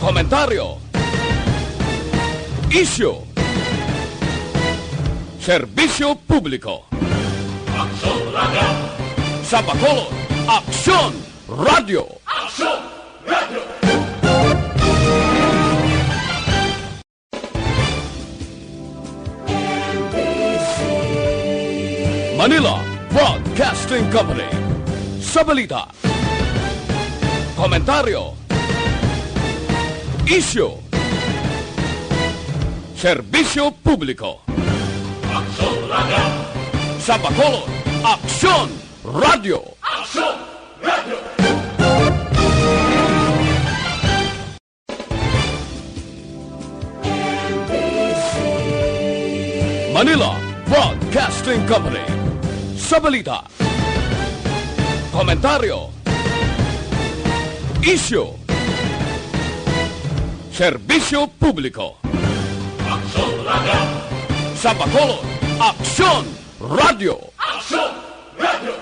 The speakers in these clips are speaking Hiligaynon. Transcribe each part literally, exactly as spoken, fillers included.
Komentaryo. Isyu. Serbisyo publiko. Aksyon Radio. Sa Bacolod, Aksyon Radio. Aksyon Radio. Manila Broadcasting Company. Sa balita, komentaryo, isyu, serbisyo publiko. Aksyon Radio. Sa Bacolod, Aksyon Radio. Aksyon Radio. Manila Broadcasting Company. Sa balita, komentaryo, isyu, serbisyo publiko. Aksyon Radio. Sa Bacolod, Aksyon Radio. Aksyon Radio.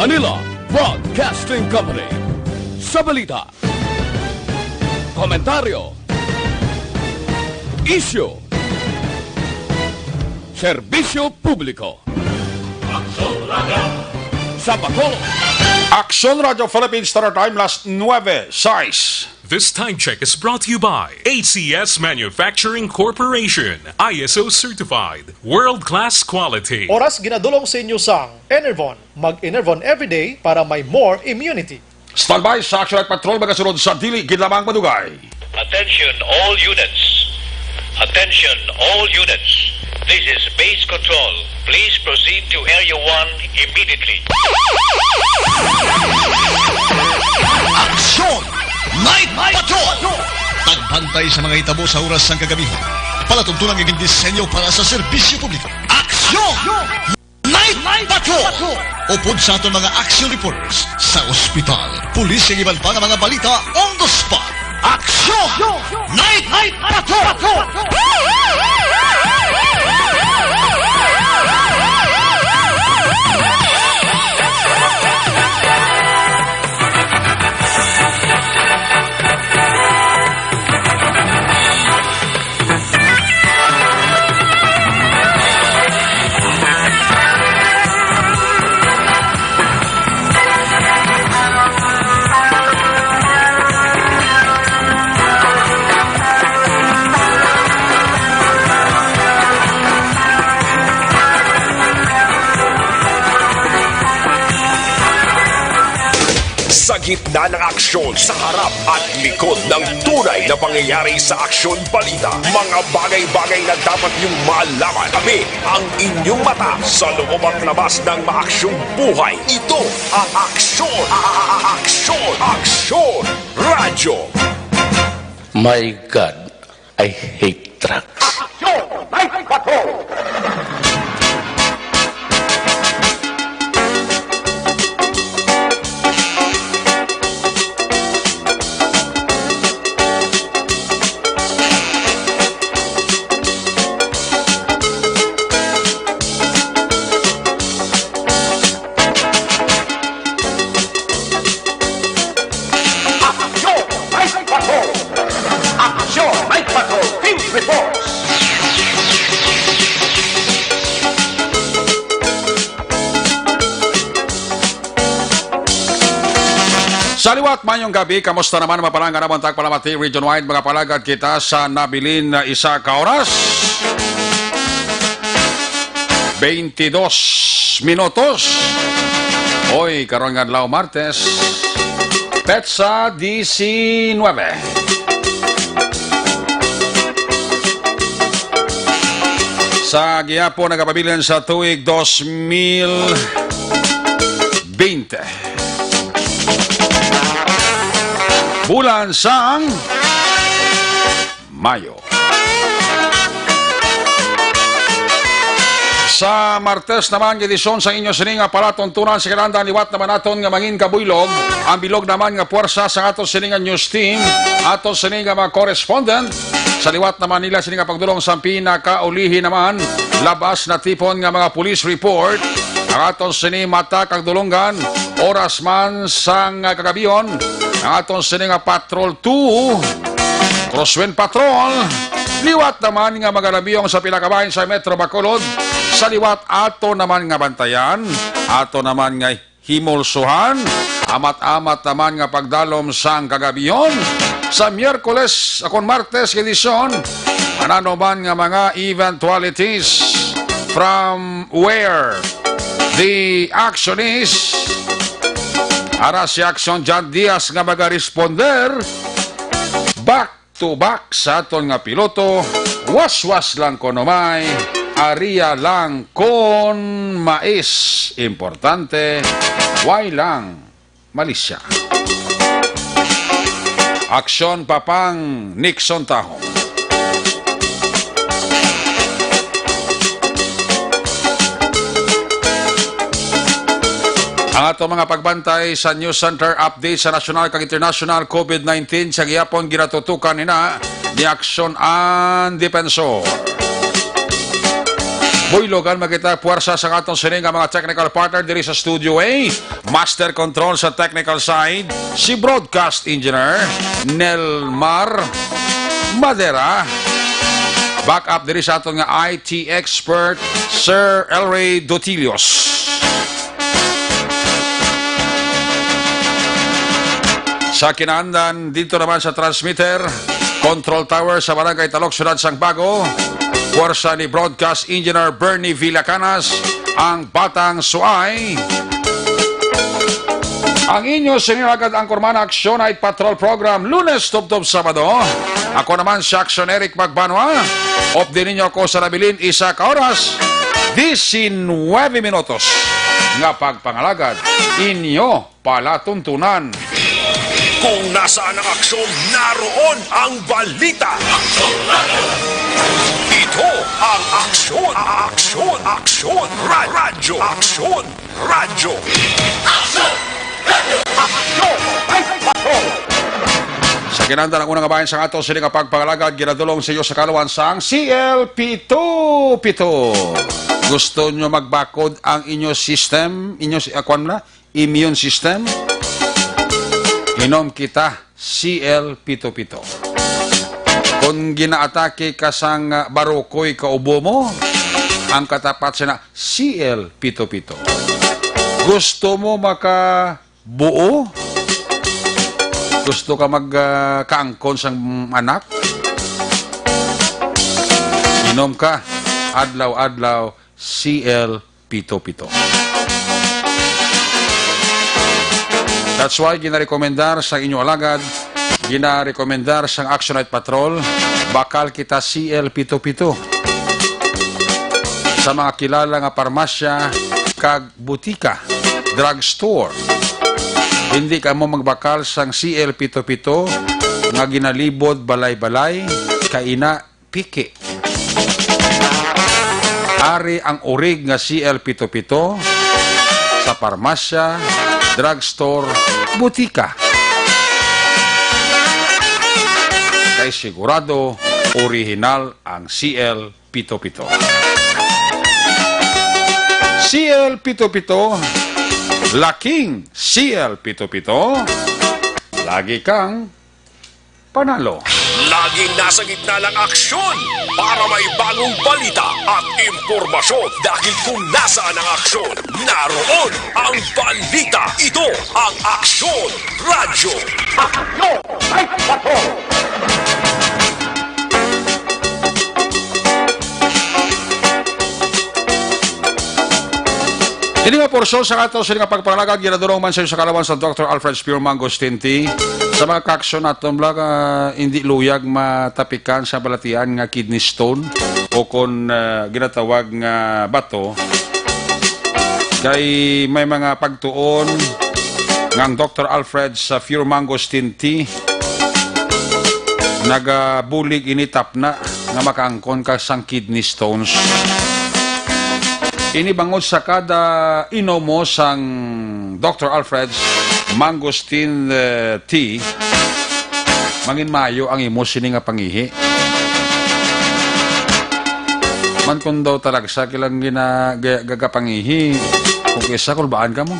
Manila Broadcasting Company. Sa balita, komentaryo, isyu, serbisyo publiko. Aksyon Radio. Sa Bacolod, Aksyon Radio Philippines Standard Time, las nuebe sais. This time check is brought to you by A C S Manufacturing Corporation, I S O certified, world-class quality. Oras ginadulong sa inyo sang Enervon. Mag-Enervon everyday para may more immunity. Standby sa Action Night Patrol, magasunod sa dili gid lamang madugay. Attention all units. Attention all units. This is base control. Please proceed to Area one immediately. Aksyon! Night Patrol! Pagbantay sa mga hitabo sa oras sang kagamihan. Palatuntunan nga gindisenyo para sa serbisyo publiko. Aksyon! Night Patrol! Upod sa aton mga action reporters sa ospital, pulis, ug iban pa nga mga balita on the spot. Aksyon! Night Patrol! Sa gitna ng aksyon, sa harap at likod ng tunay na pangyayari sa aksyon balita, mga bagay-bagay na dapat niyong malaman. Kami ang inyong mata sa loob at labas ng maaksyong buhay. Ito ang Aksyon! Aksyon! Aksyon! Radyo! My God, I hate trucks. Aksyon! Night Patrol! Aksyon! Night Patrol! Aksyon! Night Patrol! Field Reports! Sa liwat, mayong gabi. Kamusta naman, mga palangga? Naman tagpalamati region-wide, mga palagad, kita sa nabilin na isa ka oras. Twenty-dos minutos. Oy, karon nga adlaw, Martes, petsa diecinuebe. Sa gihapon, nagapabilin sa tuig dos mil bente. Bulan sang Mayo. Sa Martes naman, edisyon sa inyo sini nga palatuntunan sa kinahanglan, liwat naman naton nga mangin kabuylog. Ang bilog naman nga puwersa sa ato sini nga news team, ato sini nga mga correspondent Sa liwat naman nila sini nga pagdulong sang pinakaulihi naman, labas natipon nga mga police report. Ang aton sini mata kag dulonggan, oras man sang kagabihon, ang aton sini nga Patrol two, Crosswind Patrol, liwat naman nga magalabiyong sa pila ka bahin sa Metro Bacolod. Sa liwat ato naman nga bantayan, ato naman nga himulsuhan, amat-amat naman nga pagdalom sang kagabihon. Sa Miyerkules, akon Martes nga edisyon, ano man nga mga eventualities from where the action is, ara si Action John Diaz nga magaresponder. Back to back sa aton nga piloto, waswas lang kon umay, aria lang kon mais. Importante, way lang malisya. Aksyon, Papang Nixon Tahong. Ang ato mga pagbantay sa News Center, update sa nasyonal kag international COVID nineteen sa gihapon ginatutukan ina ni Aksyon an Depensor. Buylogan man kita puwersa sa aton sini nga mga technical partner diri sa Studio A. Master Control sa technical side, si Broadcast Engineer Nelmar Madera. Backup diri sa aton nga I T expert, Sir Elray Dotilios. Sa kinaandan, dito naman sa transmitter, control tower sa Barangay Talok, Siyudad sang Bago, puwersa ni Broadcast Engineer Bernie Villacanas, ang Batang Suay. Ang inyo sini nga alagad, Anchorman, Aksyon Night Patrol Program, Lunes tubtob Sabado. Ako naman si Aksyon Eric Magbanwa. Updi ninyo ako sa nabilin isa ka oras, diecinueve minutos nga pagpangalagad, inyo palatuntunan. Kung nasaan ang aksyon, naroon ang balita. Ito ang Aksyon, Aksyon, Aksyon Ra-, Radyo, Aksyon Radyo. Aksyon! Aksyon! Ay, patrol! Sa kinahanglan, ang unang kabahin sa ato sini nga pagpangalagad ginadulong sa iyo sa kaluan sang C L pito pito. Gusto nyo magbakod ang inyo system, inyo si-, ah, kwan na, immune system? Inom kita C L pito pito. Kung ginaatake ka sang, ah, barukoy kaubo mo, ang katapat sina C L pito pito. Gusto mo makabuo? Gusto ka mag, ah, kaangkon sang anak? Inom ka adlaw-adlaw C L pito pito. That's why ginarekomendar sa inyo alagad, ginarekomendar sang Action Night Patrol, bakal kita C L pito pito. Sa mga kilala nga parmasya kag butika, drugstore, hindi kamo magbakal sang C L pito pito nga ginalibod balay-balay, kaina piki. Ari ang urig nga C L pito pito sa parmasya, drugstore, butika. Kay sigurado, orihinal ang C L pito pito. C L pito pito, laking C L pito pito, lagi kang panalo. Laging nasa gitna ng aksyon para may bagong balita at impormasyon. Dahil kung nasaan ang aksyon, naroon ang balita. Ito ang Aksyon Radyo. Aksyon! Ay, patrol! Ini nga porsyon sa ato sini nga pagpangalagad ginadulong man sa iyo sa kalawan sa Doctor Alfred's Pure Mangosteen Tea. Sa mga kaaksyon naton, bala, ah, hindi luyag matapikan sa balatian nga kidney stone o kon, ah, ginatawag nga bato, kay may mga pagtuon nga ang Doctor Alfred's Pure Mangosteen Tea nagabulig ini tapna nga makaangkon ka sang kidney stones. Ini bangod sa kada inom mo sang Doctor Alfred's Mangosteen, eh, Tea, mangin mayo ang imo sini nga pangihi. Man kung daw talagsa kilang gina-, ga-, gagapangihi, kung kisa kulbaan ka mo,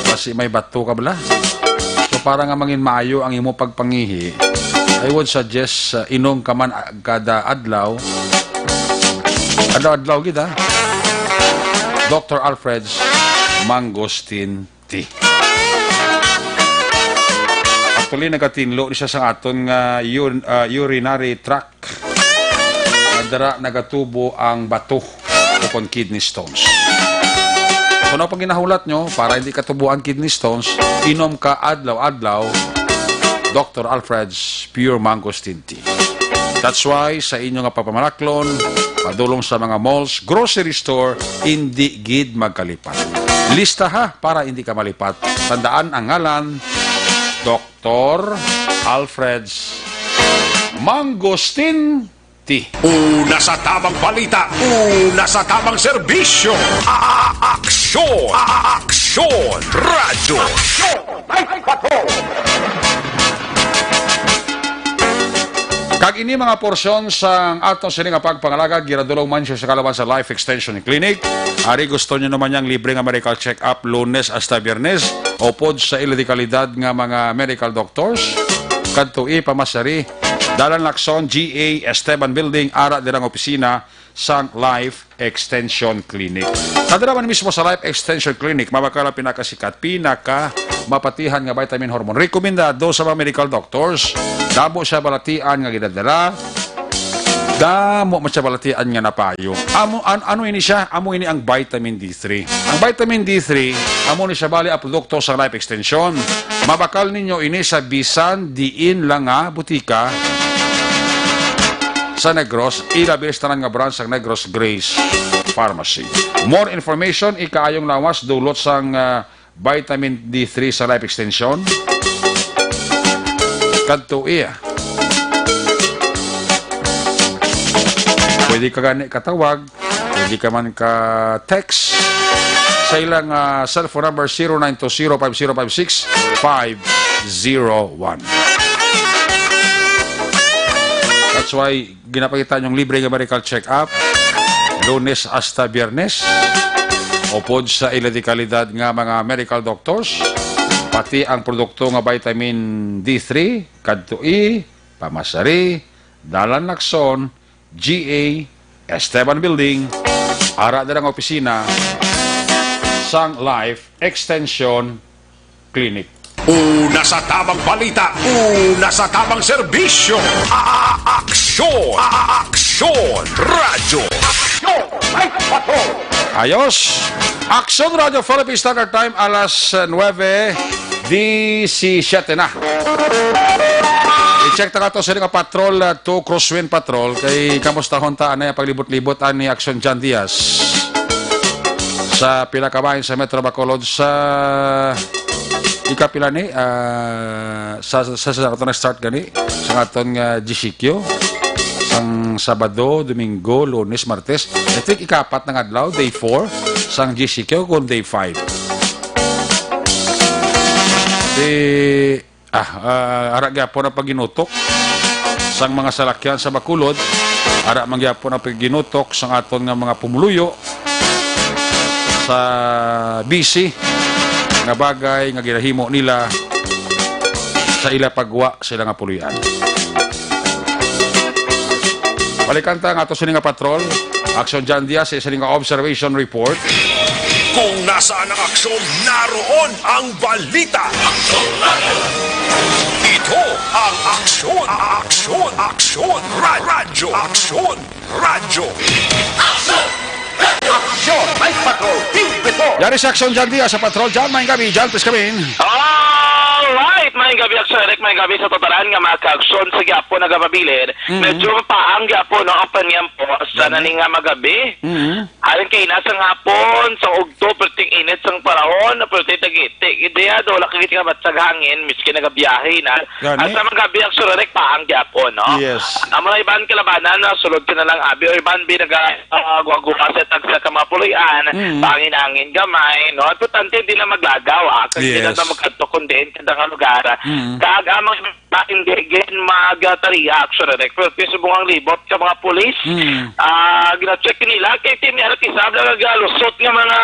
kasi may bato ka bala. So, para nga mangin maayo ang imo pagpangihi, I would suggest, uh, inom ka man, ah, kada adlaw. Adlaw-adlaw gid, ha? Doctor Alfred's Mangosteen Tea. Actually, nagatinlo ni siya sa aton nga ur-, ah, urinary tract. Nga dira nagatubo ang bato o kon kidney stones. So, ano pang ginahulat nyo para hindi katubo ang kidney stones? Inom ka adlaw-adlaw, Doctor Alfred's Pure Mangosteen Tea. That's why sa inyo nga pagpamalaklon, padulong sa mga malls, grocery store, hindi gid magkalipat. Lista ha, para hindi ka malipat. Tandaan ang ngalan, Doctor Alfred's Mangosteen Tea. Una sa tamang balita, una sa tamang serbisyo, a-, a-, aksyon, a-, a-, aksyon, radyo. Aksyon! Life Patrol! Kag ini mga porsyon sang aton sini nga pagpangalagad, giradulong man siya sa kalaban sa Life Extension Clinic. Ari gusto niyo naman yang libre nga medical check-up Lunes hasta Biyernes, upod sa ila di kalidad nga mga medical doctors. Kadtoi, pamasari, Dalan Lacson, G A, Esteban Building, ara dirang opisina sang Life Extension Clinic. Kadira man mismo sa Life Extension Clinic, mabakal ang pinakasikat, pinaka mapatihan nga vitamin hormone. Rekomendado sa mga medical doctors. Damo siya balatian nga ginadala. Damo man siya balatian nga napayo. Amo, an-, ano ini siya? Amo ini ang vitamin D three. Ang vitamin D three, amo ni siya bali ang produkto sa Life Extension. Mabakal ninyo ini sa bisan diin lang nga butika sa Negros, ilabi sa tanan nga branch sang Negros Grace Pharmacy. More information, ikaayong lawas, dulot sang, ah, vitamin D three sa Life Extension. Kadto iya. Pwede ka gani katawag, pwede ka man ka text sa ilang, ah, cellphone number, zero nine two zero five zero five six five zero one. That's why ginapakita niyong libre nga medical check-up, Lunes hasta Biyernes, upod sa ila di kalidad nga mga medical doctors, pati ang produkto nga vitamin D three, kadtoi, pamasari, Dalan Lacson, G A, Esteban Building, ara dirang opisina sang Life Extension Clinic. Una sa tamang balita, una sa tamang serbisyo, a-, a-, aksyon, a-, a-, aksyon, radyo, aksyon, live patrol. Ayos. Aksyon Radyo Philippine Standard Time, alas nuebe disisiete na. I-check ta kato sa nga patrol, uh, to Crosswind Patrol. Kay kamustahon ta anay ang paglibot-libot ani Aksyon John Diaz sa pila ka bahin sa Metro Bacolod sa ikapila ni, ah, sa, sa, sa aton nag-start gani, sa aton nga G C Q, sang Sabado, Domingo, Lunes, Martes. I think ikapat na nga adlaw, day four, sang G C Q, kung day five. Di, ah, ah, ara gyapon ang pagginutok sang mga salakyan sa Bacolod, ara man gyapon ang pagginutok sang aton nga mga pumuluyo sa busy nga bagay nga ginahimo nila sa ila pagwa sa ila nga puloy-an. Balikan ta ang ato sini nga patrol. Aksyon John Diaz sa isa nga observation report. Kung nasaan ang aksyon, naroon ang balita. Ito ang Aksyon, Aksyon, Aksyon, Ra-, Radyo, Aksyon, Radyo. Aksyon! Aksyon! Live Patrol! Team Report! Yari si Aksyon John Diaz sa Patrol. John, maayong gabi. John, please come in. Alright! Maayong gabi, Aksyon Eric. Maayong gabi sa tataran nga mga kaaksyon sa gyapon nagapabilin. Mhm. Medyo mapaang gyapon, no, ang panyempo sa Gani. Nani nga magabi. Mhm. Ayon kay ina sang hapon, sa ugto, perting init sang panahon, perting tagiti. Ideya do, wala kagiti nga batsag hangin, miski nagabiyahe na. Gani. Asa magabi ang surerek, paang gyapon, no? Yes. Amo na iban kalabanan, no? Sulod ka na lang, abi, o iban, bi, naga, ah, guwa-guwa sa tagsa ka mga puloy-an, Mm. pangin-angin gamay, no? Importante, di na maglagaw, ah. Kag di na Yes. na magkadto kung diin kada nga lugar, ah. Mm. Kag ang mga bata hindi gid magtariya, actually, Rek. Pero subong ang libot sa mga pulis, Mm. ah, gina-check nila, kay ti may anak isa, nagalusot nga mga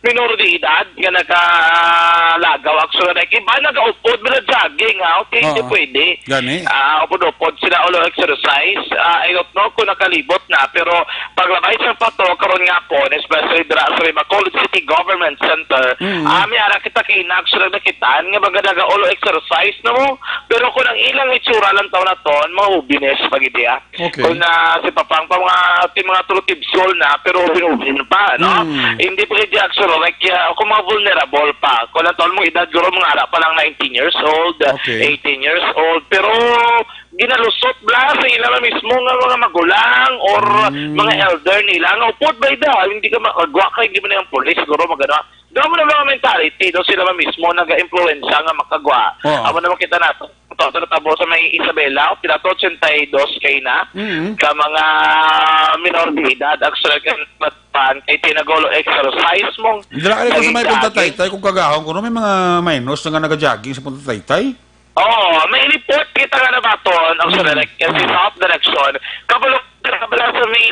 minor de edad nga nakalagaw, actually, Rek. Iba nagaupod, mga jogging, ha? Okay, hindi Oo. pwede. Gani. Ah, upod-upod sila, all exercise. Ah, I don't know kung nakalibot na, pero paglabay sa pato, karon nga po, especially dira sa Bacolod City Government Center, Mm. ah, may ara kita kay Nax, sila nakitaan nga mga naga-all exercise na mo. Pero kung ang ilang itsura lang taon na ton, mga hubines, pag-ideya. Okay. Kung na si Papang pa mga, ti mga tulo tibsol na, pero hubin-hubin pa, no? Mm. Hindi pa kay Jackson, like, uh, kung mga vulnerable pa. Kung lang taon mo edad, guro, mga ara pa lang nineteen years old, Okay. eighteen years old. Pero ginalusot bala sa ila mismo nga mga magulang or Mm. mga elder nila nga upod ba ida, hindi ka makagwa kay hindi man ang pulis, siguro magano. Daw mo na mga mentality, daw sila man mismo naga-impluwensya nga makagwa. Oh. Amo naman kita na, to, to, to, tabo sa may Isabela, pila to, ochenta y dos kay na, Mm. ka mga minor de edad, actually, kan, pan, kay tinagolo exercise mong Dira ka dito sa may nag-jogging. Punta Taytay, kung kagahon ko, no, may mga minors na nga nag-jogging sa Punta Taytay. Oo, may report kita nga nabaton, ang Mm. sa direct-, sa Mm. South Direction. Kabalo, kabalo sa may,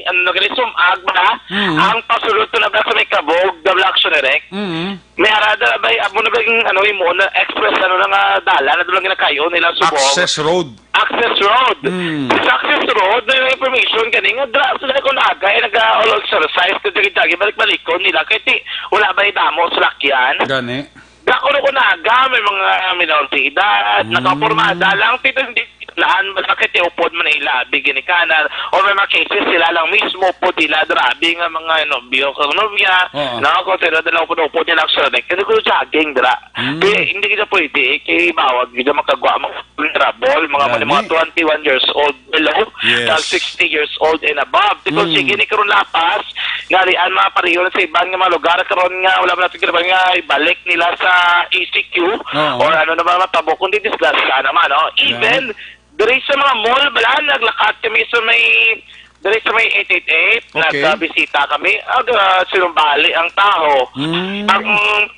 ano, nagalisumag ba? Mm. Ang pasulod to na ba sa may Kabog, Double Action Direct? Mm. May arada ba, amo na ba yung, ano, yung muna, express, ano na nga, dalan, ano lang ginakayo nila, Subong? Access Road. Access Road. Mm. Sa Access Road, may information kani nga, dra, sila kung aga, eh, nag-all exercise, nag-jogging, balik-balikon nila, kay ti, wala ba yung damo, salakyan? Gani. Dako na ko naga, may mga minor de edad, Mm. nakapormada lang, pero hindi lahan, malaki ti upod man ila, bigyan ni kanan, o may mga cases sila lang mismo po nila, grabe nga mga nobyo, kang nobya, Oo. no, kung sila na lang upod-upod nila, so, like, hindi ko jogging, dra. Mm. Kaya hindi kita pwede, eh, kay bawag, hindi makagwa, mga vulnerable, mga, Gani. mga twenty-one years old below, Yes. kag sixty years old and above. Because Mm. sige ni karon lapas, narian mga pareho sa iban nga mga lugar karon nga wala man natin kinabahan nga ibalik nila sa E C Q Oo. or ano naman matabo, kundi disgrasya naman, no? Even Gani. diri sa mga mall, bala, naglakat kami sa may, diri sa may eight eight eight, Okay. nagkabisita kami, ag, ah, sinumbali ang taho. Mm. Ang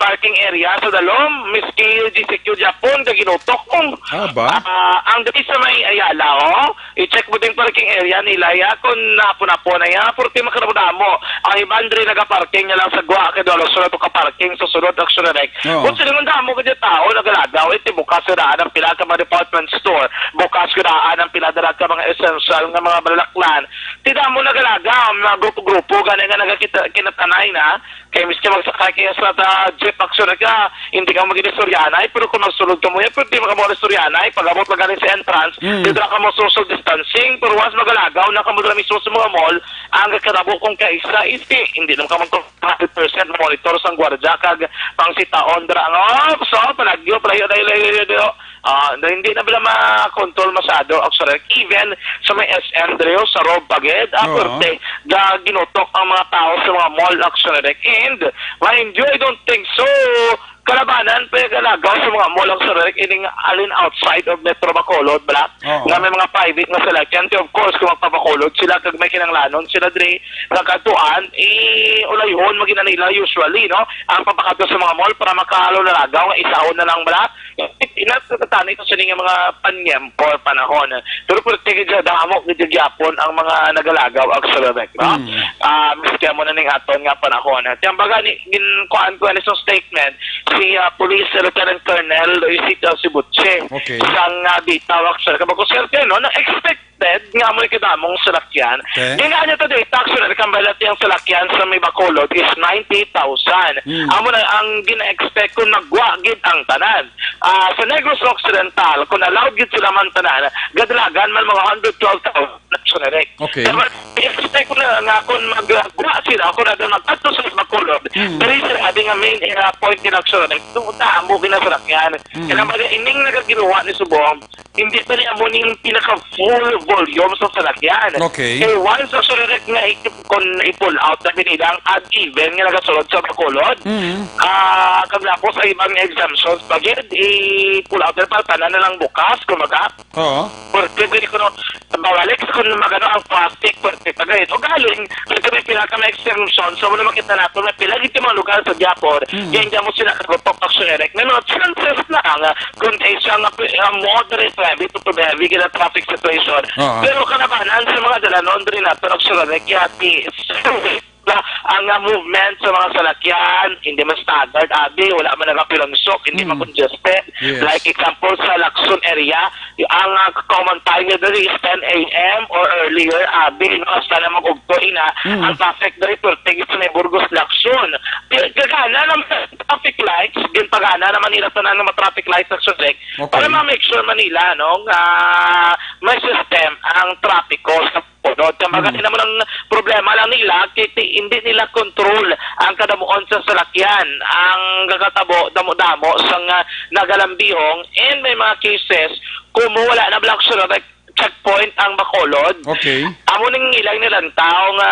parking area sa dalom, miski G C Q Japon, kaginutok kong. Ah, ba? Ah, ang diri sa may Ayala, oh, I-check mo din parking area nila, ya, kung napo-napo na, ya, purti makaramo-damo. Ang iban diri nagaparking na lang sa gwa, kay doon sa to ka parking sa sulod, actually, like, Oo. kung sila nga damo ka dyan tao, nagalagaw, iti bukas ka daan ang pila ka mga department store, bukas ka daan ang pila dara ka mga essential nga mga malalaklan. Ti damo nagalagaw, mga grupo-grupo, gani nga nagakita, kinatanay na, Kay miski magsakay kayo sa ta-, jeep, aksyon ka, hindi ka maging istoryanay, pero kung magsulod ka mo yan, pero di mo ka mo istoryanay, pag-abot lang galing sa entrance, Mm. dito lang ka mo social distancing, pero once magalagaw na ka mo dala mismo sa mga mall, ang kakarabo kong kaisa, hindi, hindi naman ka mag-, hundred percent monitor sang gwardiya, kag pang sitaon, dira, ang, oh, so, palagyo, palayo, layo, layo, layo, layo. Ah, na hindi na bila ma-control masyado, actually. Even sa may S M diri, sa Rob Pagid, ah, Oo. pwerte, ga-, ginutok ang mga tao sa mga mall, actually. And, mind you, I don't think so, kalabanan pa yung galagaw sa mga mall, actually, ining alin outside of Metro Bacolod, bala, Oo. nga may mga private nga sila. Kaya, of course, kung magpabacolod sila, kag may kinanglanon sila diri, nga katuan, eh, ulayon, magina nila, usually, no? Ang papakadto sa mga mall para makalo na lagaw, nga isaon na lang, bala, Ina, natatani ko sini nga mga panyempo, panahon. Pero pwerte gid siya, damo gid siya gyapon ang mga nagalagaw, actually, no? Mm. Ah, miski amo na ning aton nga panahon. Tiyang baga, ni, gin-, kuhaan ko, ano, sa statement, si, ah, Police Lieutenant Colonel Luisito Sibuche, Okay. sang, ah, bitaw, actually, kabag ko, sir, no, na-expect dead nga amoy kadamong salakyan. Okay. Di nga niya to, di, taxi na kambal at yung salakyan sa may Bacolod is ninety thousand. Hmm. Amo na ang gina-expect kung magwa gid ang tanan. Ah, sa Negros Occidental, kung allowed gid sila man tanan, gadalagan man mga hundred twelve thousand na siya na rin. Okay. Kaya expect ko na nga kung magwa sila, kung nag-, mag-adto sa Bacolod, Hmm. dali sila, adi nga main, eh, point in action, eh, doon ta, amo ginasalakyan. Hmm. Kaya mga ining nagaginuha ni Subong, Hindi pa ni amo ning pinaka full volume sa salakyan. Okay. Eh, once, Action Rek, nga i-, kung i-pull out na binila ang odd even nga nagasulod sa Bacolod, Mm. ah, kag lapos sa ibang exemptions pa gid, i-pull out na para tanan na lang bukas, kumbaga. Oo. Pwerte, pwerte ko, no, mabalik sa kung magano ang traffic, pwerte pa gid. O galing, pwerte may pila ka mga exemption, so, wala makita nato na pila gid yung mga lugar sa Diapor, Mm. yan dyan mo sila kagupok, Action Rek. Nga, no, chances na nga, kung isa nga, ah, moderate heavy to heavy gid ang traffic situation. Oo. Pero kanabanan sa mga dalanon diri na, pero actually, kaya ti-, ang, ah, movement sa mga salakyan, hindi man staggered, abi, wala man nagapilonsok, hindi man Mm. congested. Yes. Like example, sa Lacson area, ang, ah, common time niya diri is ten a m or earlier, abi, no? Hasta na mag-ugto, ina, Mm. ang traffic diri, perting sa may Burgos, Lacson. Gagana naman ang traffic lights, ginpagana naman nila tanan ng mga traffic lights sa Subic Okay. para ma-make sure man nila, no, nga may system ang trapiko sa Bacolod. Kaya Mm. maganda mo ng problema lang nila, kay ti-, hindi nila control ang kadamuon sa salakyan. Ang kakatabo, damo-damo sa nga nagalambihong, and may mga cases, kung wala na black sugar, like, checkpoint ang Bacolod. Okay. Amo ning ilang nilantaw nga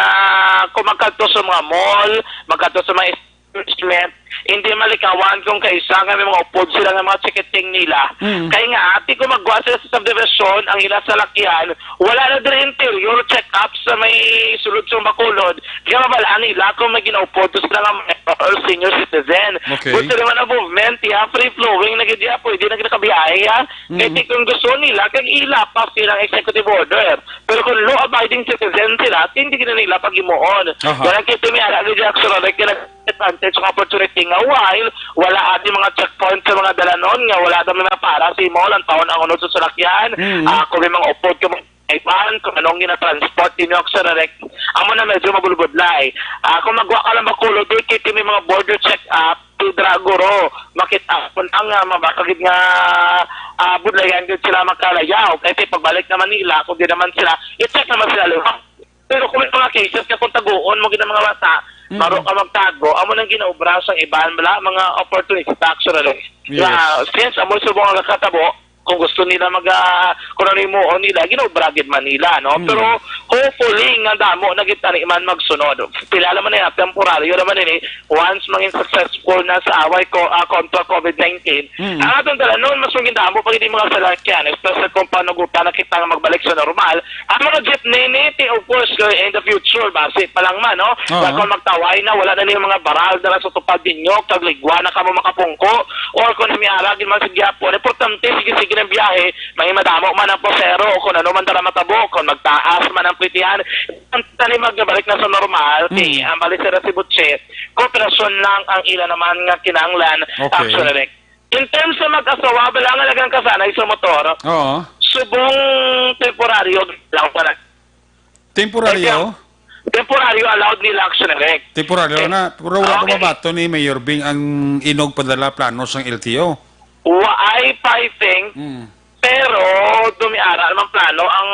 kung magkadto sa mga mall, magkadto sa mga establishment, hindi malikawan kung kaisa nga may mga upod sila nga mga chikiting nila. Mm. Kay nga, ati ko magwa sila sa subdivision, ang ila salakyan, wala na diri interior check-up sa may sulod sa Bacolod. Kaya mabalaan nila kung may ginaupod sila nga mga or senior citizen. Okay. But sila man ang movement, ya, free flowing na gid ya, pwede na gid nakabiyahe, ya. Kay Mm. ti kung gusto nila, kag ila pa silang executive order. Pero kung law-abiding citizen sila, ti hindi gid na nila pag-imuon. Aha. Kaya kay ti may ara gid ya, actually, like, advantage ng opportunity nga while wala ati mga checkpoint sa mga dalanon nga wala daw may mapara sa imo lang taon ang unod sa salakyan. Mm. Ah, kung may mga upod ka, mga iban, kung anong gina-transport ninyo, actually, like, amo na medyo mabulbudlay. Ah, kung magwa ka lang Bacolod, di kiti may mga border check-up, ti dira guro, makita mo na nga, mabakagid nga, ah, budlayan gid sila makalayaw. Kaya ti pagbalik naman nila, kung di naman sila, i-check naman sila liwat. Pero kung may mga cases nga kung taguon mo gid ang mga bata, Mm. maro ka magtago, amo nang ginaobra sa iban, bala, mga opportunista, actually. Yes. Nga, since amo subong ang kakatabo, kung gusto nila mag, ah, kung ano yung muon nila, ginaobra gid man nila, no? Mm. Pero hopefully, nga damo na gid tani man magsunod. Pila naman na yan, temporaryo naman ini, once mangin successful na sa away ko, ah, kontra COVID nineteen, Mm. ang atong dalanon, mas maging damo pa gid yung mga salakyan, especially kung panugutan na kita nga magbalik sa normal, ang mga jeepney ni, ti, of course, uh, in the future, basi pa lang man, no? Oo. Kaya kung magtaway na, wala na ning mga baral dala sa tupad ninyo, kag ligwa na kamo makapungko, or kung namiara gid man sa gihapon, importante, sige-sige ng biyahe, may madamo man ang pasero, o kung ano man dala matabo, kung magtaas man ang pitihan, ang tani magbalik na sa normal, ti, Mm. ang balik sa si Butche, kooperasyon lang ang ila naman nga kinahanglan, Okay. actually. In terms sa mag-asawa, bala nga nagang kasanay sa motor, Oo. subong temporaryo lang pala. Temporaryo? Kaya, temporaryo allowed nila, actually, Rek. Temporaryo Eh, na. Pero wala okay. pa ba to ni Mayor Bing ang inog padala plano sang L T O? Waay pa, I think. Mm. Pero dumiara naman plano ang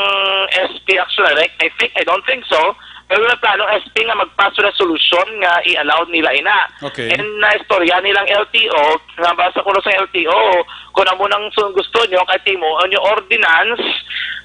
S P, actually, Rek. I think, I don't think so. Pero may plano S P nga mag-pass resolution nga i-allow nila ina. Okay. And naistorya nilang L T O, nga basa ko sa L T O, kung amo nang sun-, gusto nyo, kay timo, ang ordinance,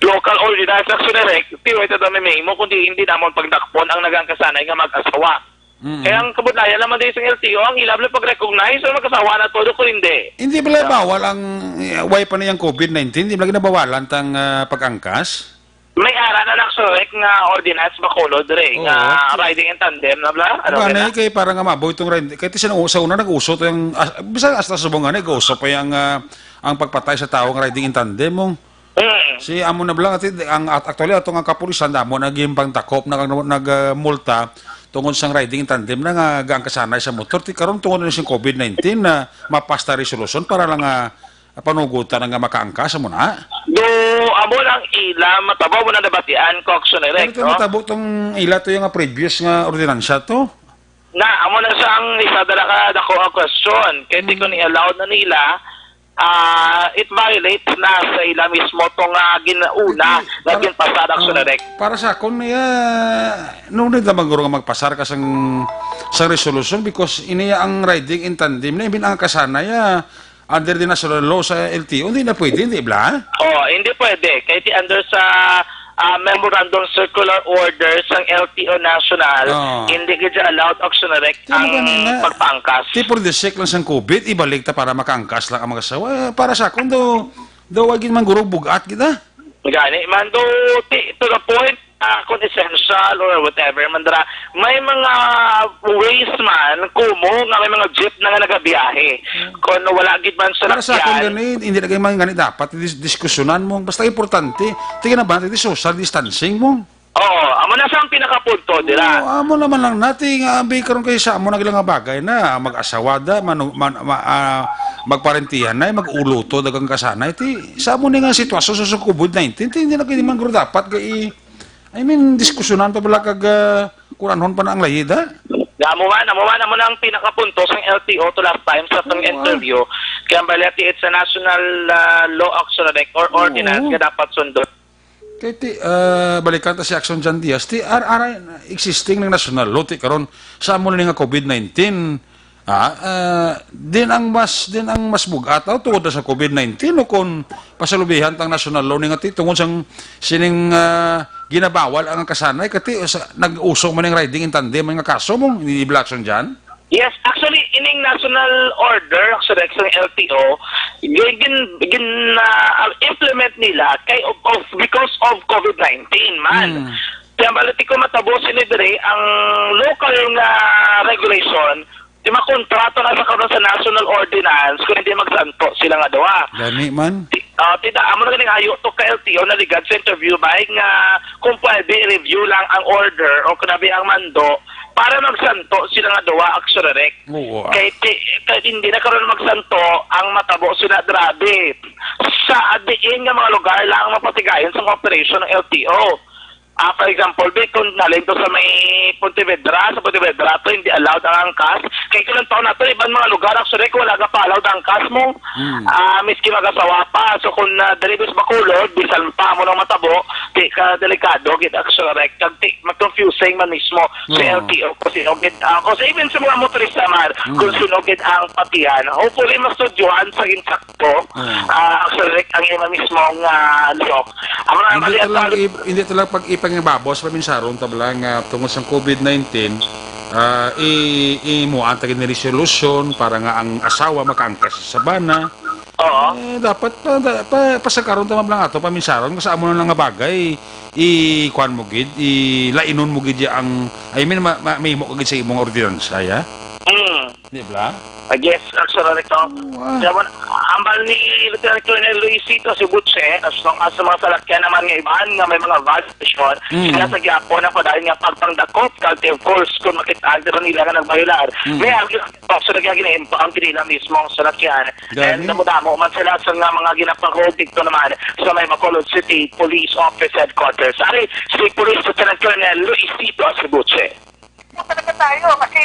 local ordinance, actually, Rek, ti way ta dami may imo, kundi hindi namon pagdakpon ang nagangkasanay nga mag-asawa. Mm. Kaya ang kabudlayan naman din sa L T O, ang ilang lang pag-recognize o mag-asawa na todo kung hindi. Hindi ba Yeah. bawal ang, eh, way pa niyang COVID nineteen? Hindi ba ginabawalan tang, ah, pag-angkas? May ara na nagsurek nga ordinance Bacolod, Rek, Oo, nga okay. riding in tandem na bla? Ano Ba, ka na? na, kay para nga mabaw itong ride, kay sa, sa una nag-uso to yung, ah, bisan hasta subong nga nag-uso pa yung, ah, ang pagpatay sa tao nga riding in tandem, mong Mm. si amo na bla, ati, ang, at, actually, ato nga kapulisan, damo naging pangtakop, nag, nag, ah, multa, tungod sang riding in tandem na nga gaangkasanay sa motor. Ti karon tungod na sing COVID nineteen na mapasta resolution para lang nga panugutan nga makaangkas, amo na. Do, amo lang ila, matabo mo na nabatian ko, action direct, Ano to no? matabo tong ila to yung previous nga ordinansya to? Na, amo na siya ang isa dala ka dako ang question. Kaya di ko Mm. ni-allowed na nila, ah, it violates na sa ila mismo to nga ginauna Hindi, nga para, ginpasar, action oh, direct. Para sa akon, iya, no, hindi naman guro nga magpasar ka sang, sang resolution because iniya ang riding in tandem na, even ang kasanay, ah, under the national law sa L T O, hindi na pwede, hindi bala? Oh, hindi pwede. Kay ti under sa, ah, memorandum circular order sang L T O National, Oh. hindi gid siya allowed, Action Rec, Ti mo ang gani na. pagpaangkas. Ti for the sake lang sang COVID, ibalik ta para makaangkas lang ang mag-asawa. Eh, para sa akon, daw, daw, wa gid man guro bugat kita. Gani man, do, ti, to the point, ah, kung essential or whatever man dira, may mga ways man, kumo nga may mga jeep na nga nagabiyahe. Hmm. Kung wala gid man sa Para sa akon lakyan. gani, hindi na gani man gani dapat dis-, diskusyonan mo. Basta importante, tingnan ba natin social distancing mo? Oo, amo na sa ang pinakapunto dira. Oo, amo naman lang natin nga abi karon kay sa amo na lang nga bagay na mag-asawa da, manu-, man-, ma-, ah, magparentihan na, mag-uloto dagang kasanay. Ti, sa amo ni nga sitwasyon sa COVID nineteen, ti, hindi na gid man guro dapat kay, I mean, diskusyonan pa bala kag, ah, kuranhon pa na ang layid, ha? Amo man, amo man, amo na ang pinakapunto sang L T O to last time sa atong Oo, ah. interview. Kaya ang balete, it's a national, ah, law, Action Rec, or Oo. ordinance nga dapat sundon. Kay ti, ah, balikan ta si Action Jan Diaz, ti, ar-, aray, existing ng national law, ti, karon, sa amo ni nga COVID nineteen, ah, ah, din ang mas, din ang mas bugat, oh, tungod na sa COVID nineteen, o kung pasalubihan tang national law ni nga ti, tungod sang sining, ah, ginabawal ang kasanay, kati, sa, nag-usong man ang riding in tandem nga kaso mo, ni Blackson dyan? Yes, actually, ining national order, actually, sa L T O, gin, gin, gin, ah, implement nila kay of, of, because of COVID nineteen man. Mm. Kaya balati ko matabo sini diri ang local nga regulation, di makontrata na sa karon sa national ordinance kung hindi magsanto sila nga duha. Gani man. Ti-, ah, tida, amo na ganing ayo to ka L T O naligad sa interview bay nga kung pwede i-review lang ang order o kung abi ang mando para magsanto sila nga duha, Action Rec. Oo, ah. Kay ti-, kay hindi na karon magsanto ang matabo sila grabe. Sa diin nga mga lugar lang ang mapatigayon sa operation ng L T O. Ah, for example, bi, kung nalin to sa may Pontevedra, sa Pontevedra to, hindi allowed ang angkas. Kay kung taon na to, iban mga lugar, actually, kung wala ka pa allowed ang angkas mo, Hmm. ah, miski mag-asawa pa. So, kung, ah, dali sa Bacolod, bisan pa mo nang matabo, di ka delikado, gid, actually, kag di, ma-confusing man mismo sa Hmm. L T O kung sino gid, ah, kung sa, even sa mga motorista man, Hmm. kung sino gid ang patihan. Hopefully, mastudyohan sa ginsak ko, Mm. ah, actually, ang imo mismo nga lihok. Ang mga Hindi mali ta lang ang i-, hindi ta lang pag-ipang nga babo sa paminsaron, ta lang, ah, tungod sa COVID nineteen, ah, i-, imuan ta gid ni resolution para nga ang asawa makaangkas sa sabana. Oo. Eh, dapat pa, da-, pa, pasagkaron ta man lang ato, paminsaron, kasi amo na lang nga bagay, i-, kuan mo gid, i-, lainon mo gid ya ang, I mean, ma-, ma-, mahimo ka gid sa imong ordinansa, ya? Mm. Di ba? Ah, yes, actually, ito. Oo, ah. Kaya man, ambal ni Lieutenant Colonel Luisito Subuche, as long as sa mga salakyan naman nga iban nga may mga violation, Mm. sila sa gyapon ang padayon nga pagpangdakop, kag of course, kung makita nila nga nagbayolar, Mm. may argue, so, lagi ang ginaimpound nila mismo ang salakyan. Gani. And damo-damo man sila sa nga mga ginapang-hold dito naman sa may Bacolod City Police Office Headquarters. Ari, si Police Lieutenant Colonel Luisito Subuche. Talaga tayo kasi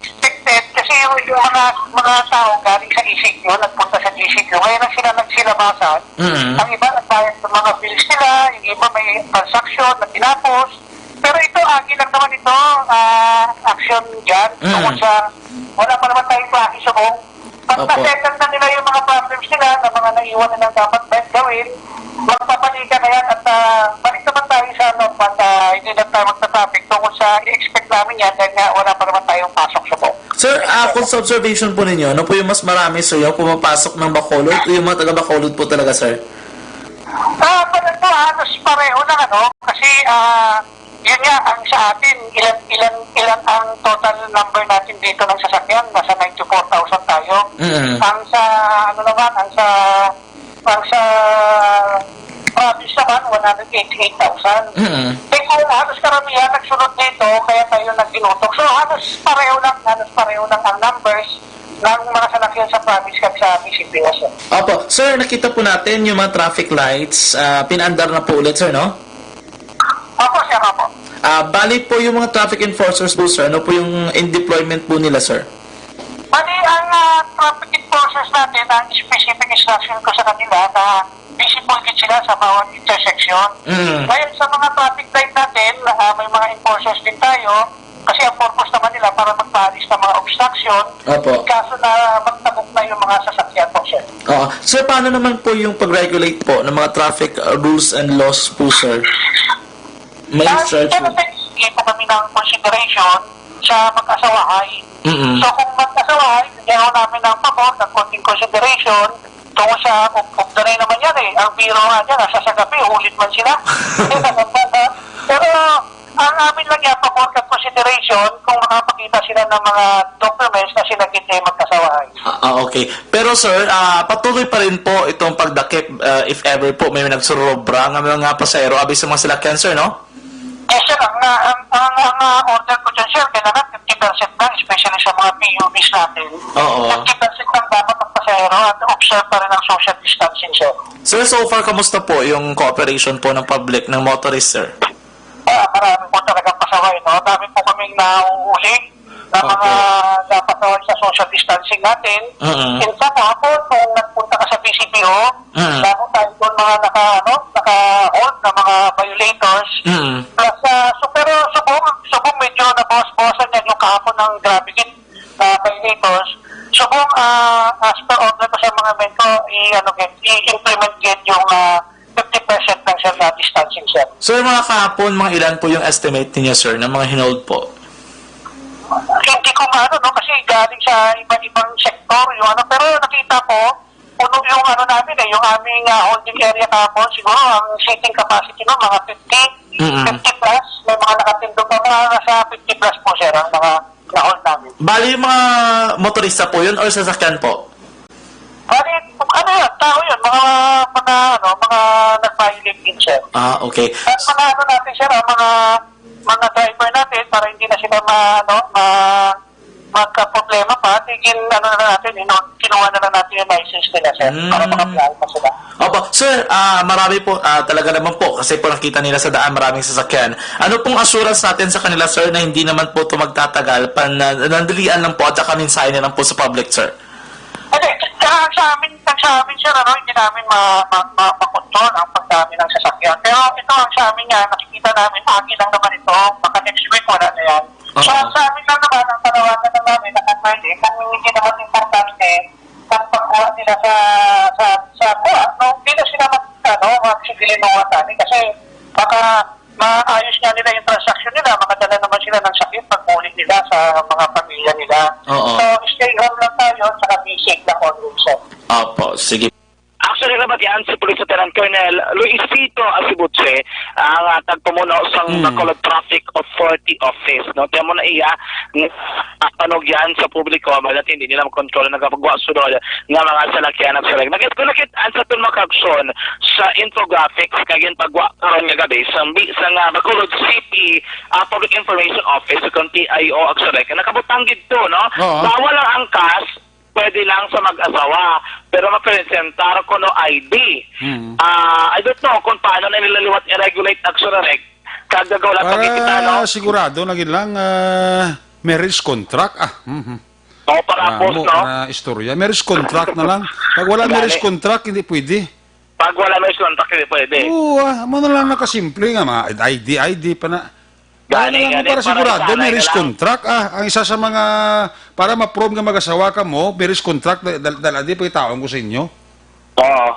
expected kasi yung, yung mga, mga tao galing sa E C Q, nagpunta sa E C Q. Ngayon lang sila nagsilabasan. Mm. Ang iba nagbayad ng mga bills nila, yung iba may transaction na tinapos. Pero ito, agi lang naman ito, ah, action dyan. Mm. Tungkol sa, wala pa naman tayong klase sa buong Pag Opo. na-settle na nila yung mga problems nila, na mga naiwan nilang dapat ba-, gawin, magbabalikan na yan at, ah, balik naman tayo sa normal na hindi na tayo magta-traffic tungkol sa i-expect namin yan dahil nga wala pa naman tayong pasok sa buong. Sir, ah, kung sa observation po ninyo, ano po yung mas marami, sir, yung pumapasok ng Bacolod o yung mga taga-Bacolod po talaga, sir? Ah, pero ito, halos pareho lang, ano? Kasi, ah, Yun nga, ang sa atin, ilan, ilan, ilan ang total number natin dito ng sasakyan? Nasa ninety-four thousand tayo. Mm. Ang sa, ano naman, ang sa, ang sa province naman, one hundred eighty-eight thousand. Mm. Eh, kung halos karamihan nagsunod dito, kaya tayo nagtinutok. So, halos pareho lang, halos pareho lang ang numbers ng mga salakyan sa province kag sa P C P O, sir. Opo. Sir, nakita po natin yung mga traffic lights. Ah, pinaandar na po ulit, sir, no? Opo, sir, opo. Ah, bali po yung mga traffic enforcers po, sir, ano po yung in deployment po nila, sir? Bali, ang, ah, traffic enforcers natin, ang specific instruction ko sa kanila na visible gid sila sa bawat intersection. Mm. Ngayon, sa mga traffic light natin, ah, may mga enforcers din tayo kasi ang purpose naman nila para magpaalis ng mga obstruction. Opo. In kaso na magtabok na yung mga sasakyan po, sir. Oo. Sir, paano naman po yung pag-regulate po ng mga traffic, uh, rules and laws po, sir? May Ah, instruction. Pero hindi po kami ng consideration sa mag-asawahay. Mm-mm. So, kung mag-asawahay, bigyan ho namin ng pabor ng konting consideration tungkol sa ug-, ugdanay naman yan eh. Ang biro nga niya, nasa sa gabi, ulit man sila. Pero ang amin lang yan, pabor ng consideration kung makapakita sila ng mga documents na sila gid ay magkasawahay. Ah, ah, okay. Pero sir, ah, patuloy pa rin po itong pagdakip, ah, if ever po may nagsurobra nga mga pasahero abi sa mga salakyan, sir, no? Yes, sir. Ang, ah, ang, ang, ang, ah, order ko dyan, sir, kailangan fifty percent lang, especially sa mga P U Vs natin. Oo. Fifty percent lang dapat ang pasahero at observe pa rin ang social distancing, sir. Sir, so far, kamusta po yung cooperation po ng public, ng motorist, sir? Ah, marami po talagang pasaway, no? Dami po kaming nauuling na mga Okay. napasaway sa social distancing natin. Mm-mm. In fact, hapon, kung nagpunta ka sa P C P O, Mm. damo tayo doon mga naka, ano, naka-hold na mga violators. Mm. Plus, ah, so, pero subong, subong medyo nabawas-bawasan yan yung kahapon ng grabe gid na violators. Subong, ah, as per order ko sa mga men ko, i-, ano, gid, i-implement gid yung, ah, fifty percent lang, sir, na distancing, sir. Sir, mga kahapon, mga ilan po yung estimate ninyo, sir, ng mga hinold po? Hindi ko maano, no, kasi galing sa iba-ibang sektor yung ano, pero nakita ko, puno yung ano namin eh, yung aming, ah, holding area kahapon, siguro ang seating capacity nun, mga fifty, Mm-mm. fifty plus, may mga nakatindog pa, mga nasa fifty plus po, sir, ang mga na-hold namin. Bali, yung mga motorista po yun or sasakyan po? Bali, ano yun, tao yun, mga, mga, ano, mga nag-violate din, sir. Ah, okay. At mga ano natin, sir, ang mga, mga driver natin, para hindi na sila ma-, ano, ma-, magka-problema pa, tigil, ano na natin, you know, kinuha na lang natin yung license nila, sir, para Mm. makabiyahe pa sila. Opo, sir, ah, marami po, ah, talaga naman po, kasi po nakita nila sa daan, maraming sasakyan. Ano pong assurance natin sa kanila, sir, na hindi naman po ito magtatagal, pan-, na, nandalian lang po at saka mensahe na lang po sa public, sir? Hindi, ah, sa amin, ang sa amin, sir, ano, hindi namin ma-, ma-, ma-, makontrol ang pagdami ng sasakyan. Pero ito ang sa amin nga, nakikita namin, agi lang naman ito, baka next week wala na yan. So, Oo. Ang sa amin lang naman, ang panawagan lang namin, na kung pwede, kung hindi naman importante, ang pagkuha nila sa, sa, sa kuha, no? Hindi na sila mag-, ano, mag-, sige, linuwa sa amin. Kasi baka maayos nga nila yung transaksyon nila, makadala naman sila ng sakit pag-uwi nila sa mga pamilya nila. Oo. So, stay home lang tayo, saka be safe lang always, sir. Opo, sige. Actually, nabatian si Police Lieutenant Colonel Luisito Asibutse, ang, ah, tagpamuno sang Mm. Bacolod Traffic Authority Office, no? Kaya mo na iya, ah, panugyan sa publiko, malit hindi nila makontrol ang nagapagwa sunod nga mga salakyan at salag. Nakit-, kung nakit-, ang sa aton mga kaaksyon sa infographics kag yung pagwa karon nga gabi, sa, sa nga Bacolod City, ah, Public Information Office, kung P I O, Agsarek, nakabutang gid to, no? Oo. Bawal ang angkas, pwede lang sa mag-asawa, pero mapresentar kuno I D. Hmm. Ah, I don't know kung paano na nila liwat i-regulate, Agsarek, kag gagaw lang Para pagkikita, no? Sigurado na gid lang, ah, marriage contract, ah. Mhm. O, para Ah, boss, mo, no? Na istorya. Marriage contract na lang. Pag wala Gani. Marriage contract, hindi pwede. Pag wala marriage contract, hindi pwede. Oo, ah, mo na lang nakasimple nga, mga I D, I D pa na. Gani, Ano lang, gani, para para sigurado, isanay marriage na lang. Contract, ah. Ang isa sa mga, para ma-prove nga mag-asawa ka mo, marriage contract, dal-, dal-, dal-, di pa itaon ko sa inyo. Oo.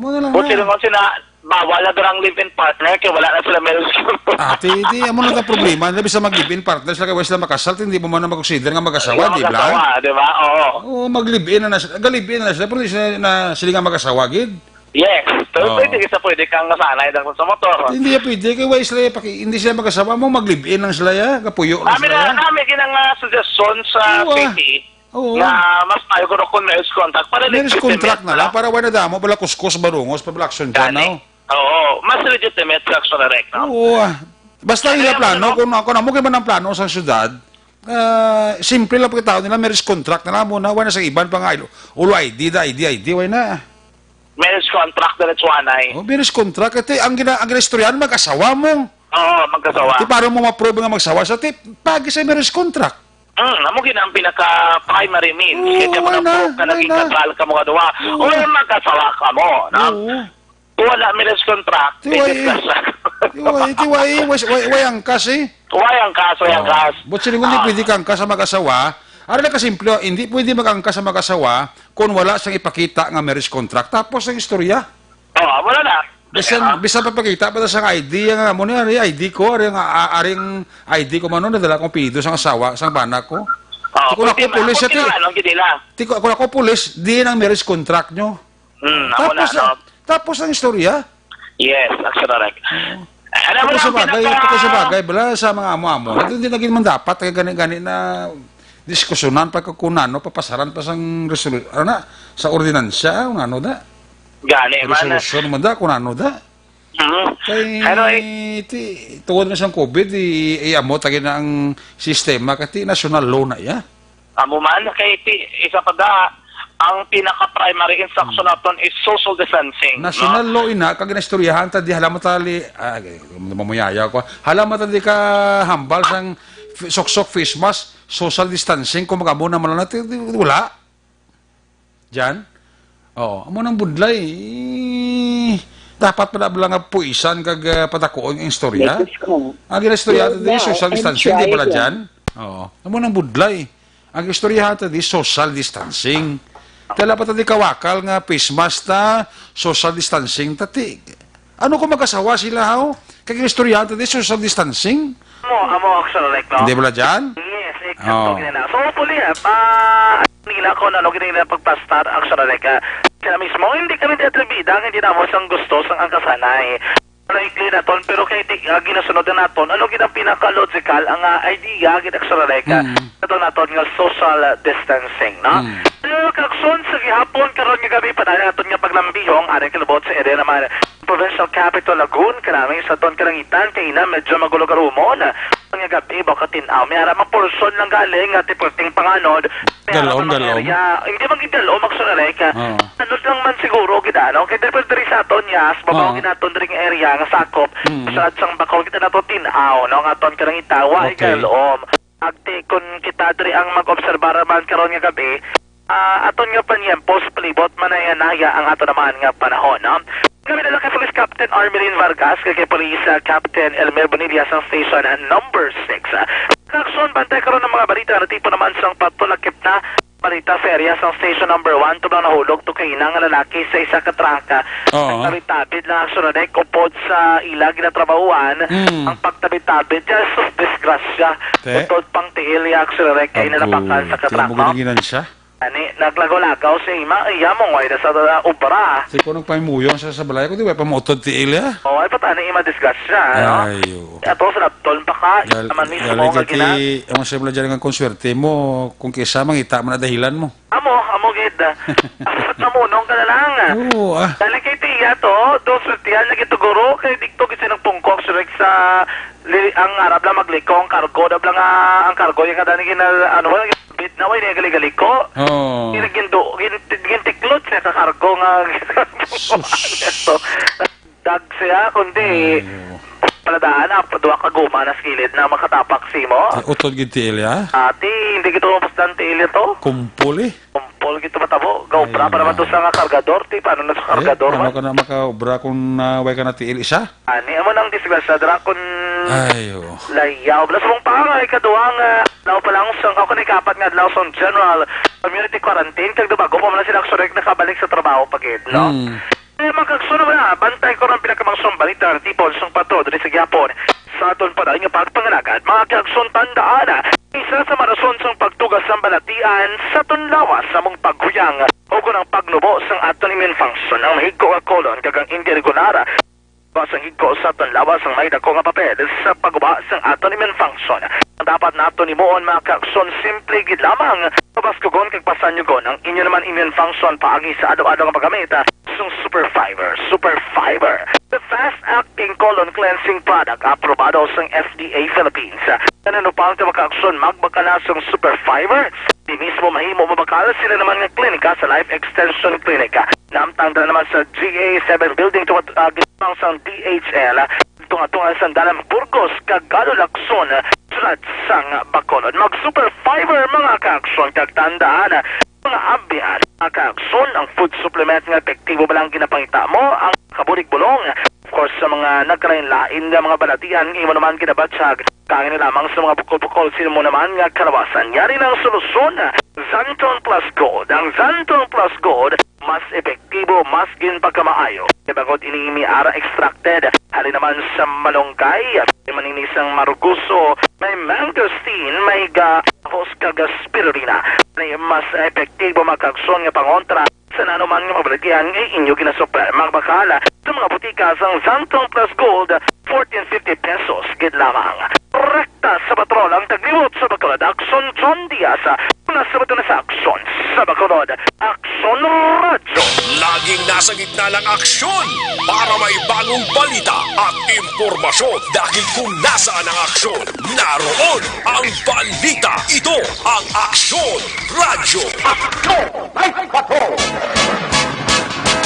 Mo na lang Buti na. Naman sila, bawal na darang live-in partner, kaya wala na sila marriage contract. Ah, ti, ti, amo na ang problema. Labi sa mag-live-in partner sila, kaya wala sila makasal, hindi mo man na mag-consider nga mag-asawa, Yung di ba? Mag-asawa, di ba? Oo. Oo, mag-live-in na na sila. Ga-live-in na na sila, pero hindi sila na, sila nga mag-asawa, gid. Yes. Pero Oo. Pwede ka sa pwede kang masanay lang sa motor. Hindi yan pwede. Kaya why sila paki-, hindi sila mag-asawa mo, mag-live-in lang sila ya. Kapuyo lang Kami sila na, ya. Kami ginang, ah, suggestion sa Oo, ah. City Oo. Na mas maayo kuno kung marriage contract para Marriage legitimate contract na lang, na. Para wala na damo, pala kuskos, barungos, pala action dyan, Gani. No? Oo, mas legitimate sa action direct, no? Oo, ah. Basta Ano ila yung plano, ano? Kung, kung amo kay man ang plano sa syudad, ah, simple lang pagkatao nila, marriage contract na lang muna, wala sa iban pa nga, ilo-, ulo I D, da, I D, I D, wala na. Marriage contract, diretso anay. Oh, marriage contract. Ito, ang gina-, ang ginaistoryahan, mag-asawa mo. Oo, magkasawa. Di para mo ma-prove nga magsawa sa tip, pagi sa marriage contract. Mm, amo gid ang pinaka-primary means. Oo, Kaya mo why na, na-prove na why naging na? Kasal ka mo kaduha. Oo. Or magkasawa ka mo, no? Oo. Kung wala marriage contract, Ti, why, eh, kasal. Ti, why, ti, why, why, why, why ang kas, eh? Why ang kas, why ang Oo. Kas? But siling kung di Ah. Pwede kang kas sa mag-asawa, Ari na kasimple, hindi pwede mag-angkas sa mag-asawa kung wala siyang ipakita nga marriage contract. Tapos ang istorya. Oh, wala na. Bisan, Ah. bisan papakita pa sa I D, ang amo ni, ari, I D ko, ari ang, a-, ari ang I D ko, mano, nadala kong pido sang asawa, sang bana ko. Oh, Ti kung pwede ako ba? pulis, Pwede ti, na, ano, gid nila. ti ko, kung ako pulis, di nang marriage contract nyo. Hmm, amo na, Tapos, no? tapos ang istorya. Yes, that's correct. Oo. Alam mo Tapos lang, sa bagay, pinaka- tapos sa bagay, bala, sa mga amo-amo. Ito hindi naging man dapat, kaya gani-gani na diskusyonan pa kung ano, papasaran pa sang resolu-, ano na, sa ordinansya, kung ano da. Gani, man. Resolution man da, kung ano da. Mhm. Kay, Ano, eh? ti, tungod na sang covid, i-, i-amo, tagi na ang sistema, kati national law na iya. Amo man, kay ti, isa pa da, ang pinaka-primary instruction Hmm. naton is social distancing, no? National law ina, kag ginaistoryahan ta di, hala mo tali, ah, mamuyaya ko. Hala mo tali ka hambal sang f-, suksok face mask, social distancing, kung mag-amo na man lang natin, di, wala. Jan? Oo, amo nang budlay. Eh, dapat pala, pala nga puisan kag, ah, patakuon ang istorya. Ang ginaistorya natin, social distancing, di pala, Jan? Oo, amo nang budlay. Ang istoryahan ta di social distancing. Dala pa ta di kawakal nga face mask ta, social distancing ta ti. Ano kung mag-asawa sila, haw? Kay istoryahan ta di social distancing? Amo, amo, actually, like, no? Hindi bala dyan? Yes, exacto, Oh. gina na. So, hopefully, ah, pa, nila kung ano, gina nila pagpastar, actually, like, ah, sila mismo, hindi kami di atribida, hindi na mo sang gusto, sang angkasanay. Likely na ton, pero kay di, ah, ginasunod na naton, ano gid ang pinaka-logical, ang, ah, idea, gid, actually, like, ah, Mm. naton, naton nga social, ah, distancing, no? Mm. Pero, kakson, sa gihapon, karon nga gabi, pa na naton nga paglambihong, aring kalabot sa area naman, Provincial Capital Lagoon, kanami sa aton kalangitan, kay ina, medyo magulo-garumon. Nga gabi, baka tin-aw, may ara mga porsyon lang galing nga tipulting panganod. May ara Dalom, mga dalom. area, hindi man gid dalom, actually, like, ah, Oo. anod lang man siguro, gid, ano? Kay depende diri sa aton, yas, babaw Oo. gid naton diri nga area nga sakop. Mm. Sa sang Bacol, kita nato tin-aw, no? Nga aton kalangitan, wa Okay. dalom. Agti, kun kita diri ang mag-obserbar man karon nga gabi, ah, aton nga panyempo sa palibot, manaya-naya ang ato naman nga panahon, no? Kami na lang kay Police Captain Armelin Vargas, kay, kay Police, ah, Captain Elmer Bonilla sang Station, ah, number six. Ah, kakson, bantay karon ang mga balita nga natipon naman sang patulakip na balita sa area sang Station number one, tubang nahulog to kay ina nga lalaki sa isa ka truck. Oo. Nagtabid-tabid lang ang sunod, eh, upod sa ila ginatrabahuan, Mm. ang pagtabid-tabid, just of disgrasya. Te? Utod pang tiil, ya, actually, kay Agoy, napakan sa ti, katrako. Amo ginaginan siya? Ani, naglagaw-lagaw si ima, iya mo, ngay na sa, uh, obra. Si ko nagpahimuyon sa, sa balay ko, di ba, pamuotod tiil, ya? Oh, ay, patani, ima, disgrasya, no? Ay, oo. Ato, sa Lapton pa ka, Gal-, naman mismo gali nga ka ti, gina- ang sa bala dyan nga konswerte mo, kung kisa, mangita man ang dahilan mo. Amo, amo gid. Dapat mamunong ka na lang. Oo, ah. Dali kay tiya to, do swertihan na gid to, guro, kay dikto gid siya nagpungkok, surik sa li-, ang arab lang magliko, ang kargo, dab lang, ah, ang kargo, yung kadani gina-, ano, bit na, way, niya gali-galiko. Oo. Gin-, gindo-, gin-, gintiklot siya ka kargo nga. Sus. Ito. Dag siya, kundi Ay, oo. paladaan na, duha ka guma na sa kilid na makatapak sa imo. Ay, utod gid tiil, ya? Ati, hindi kita mapasdan tiil ito. Kumpol, eh. Kumpol gid to matabo. Gaobra Ay, pa naman no. to sa nga kargador, ti, paano na sa Eh, kargador paano man? ka na makaobra kung, ah, way ka na tiil isa? Ani, amo nang disgrasya, dira kun Ay, oo. layaw. Blas mong pangay, kaduha nga, adlaw pa lang, sang, ako na ikapat nga adlaw sa general community quarantine, kag dubago pa man sila, actually, nakabalik sa trabaho pa gid, no? Hmm. Eh, mga kagsuno na, bantay ko ng pinakamaksong balita nga tipon sang patro diri sa gihapon. Sa aton pa nga pagpangalagad, mga kagsuno, tandaan, isa sa mga rason sang pagtugas sang balatian sa aton lawas sa among paghuyang o kon ang pagnubo sang aton immune function, ang mahigko nga colon kag ang hindi regular ba sang higko sa aton lawas ang may dako nga papel sa pagguba sang aton immune function. Ang dapat naton himuon, mga kagsuno, simple gid lamang, pabaskugon kag pasanyugon ang inyo naman immune function paagi sa adlaw-adlaw nga paggamit sang Super Fiber. Super Fiber, the fast-acting colon cleansing product, aprobado sang F D A Philippines. Nanunupang ka, mga kagsuno, magbakal na sang Super Fiber. Di mismo mahimo mabakal sila naman nga klinika sa Life Extension Clinic. Naamtang dira naman sa G A seven Building, tunga, ah, gitang sang D H L. Tunga-tunga sa Dalan Burgos, Cagado, Lacson, sulod sang Bacolod. Mag Super Fiber, mga kagsuno, kag tandaan, mga abian, mga kagsuno, ang food supplement nga epektibo ba lang ginapangita mo, ang kabulig bulong, course, sa mga nagkalain-lain nga mga balatian nga imo naman ginabatyag, kaangay na lamang sa mga bukol-bukol sa imo naman nga kalawasan. Yari na ang solusyon, Xanthone Plus Gold. Ang Xanthone Plus Gold, mas epektibo, mas ginpagkamaayo. Kay bangod ini may ara extracted, halin naman sa malunggay, may maninisang marugoso, may mangosteen, may ga-, hos kag spirulina. May mas epektibo makagson nga pangontra sa nanuman nga mga balatian nga inyo ginasupler. Magbakal sa mga butika sang Xanthone Plus Gold, fourteen fifty pesos gid lamang. Rekta sa patrol ang taglimot sa Bacolod. Aksyon John Diaz. Una sa bato na sa Aksyon sa Bacolod. Aksyon Radyo. Laging nasa gitna ng aksyon para may bagong balita at impormasyon. Dahil kung nasaan ang aksyon, naroon ang balita. Ito ang Aksyon Radyo.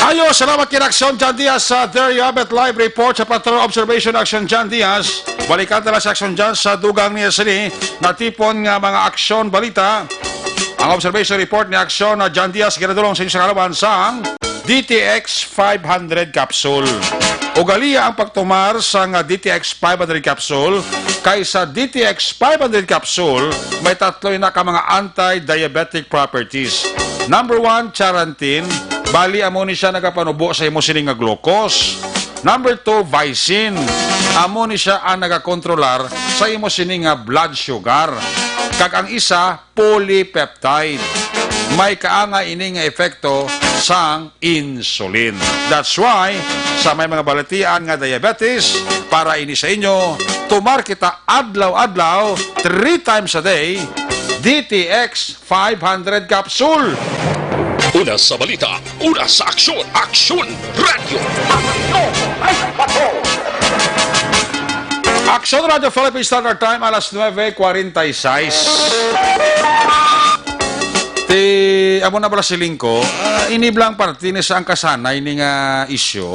Ayo, salamat kay Aksyon John Diaz. Uh, there you have it, live report sa Patrol Observation, Aksyon John Diaz. Balikan na lang sa Aksyon John sa dugang niya sini natipon nga mga aksyon balita. Ang observation report ni Aksyon na John Diaz ginadulong sa inyo sa kalaban sang D T X five hundred capsule. Ugaliya ang pagtumar sang D T X five hundred capsule kay sa D T X five hundred capsule may tatlo na ka mga anti-diabetic properties. Number one, charantin. Bali, amo ni siya nagapanubo sa imo sining nga glucose. Number two, vicin. Amo ni siya ang nagakontrolar sa imo sining nga blood sugar. Kag ang isa, polypeptide. May kaanga ini nga epekto sang insulin. That's why, sa may mga balatian nga diabetes, para ini sa inyo, tumar kita adlaw-adlaw, three times a day, D T X five hundred capsule. Una sa balita, una sa aksyon, Aksyon Radyo. Aksyon Radyo Philippine Standard Time, alas nuebe cuarenta y seis. Ti, amo na pala si Lingko, ah, ini bala ang parte ni sa ang kasanay ni nga isyu.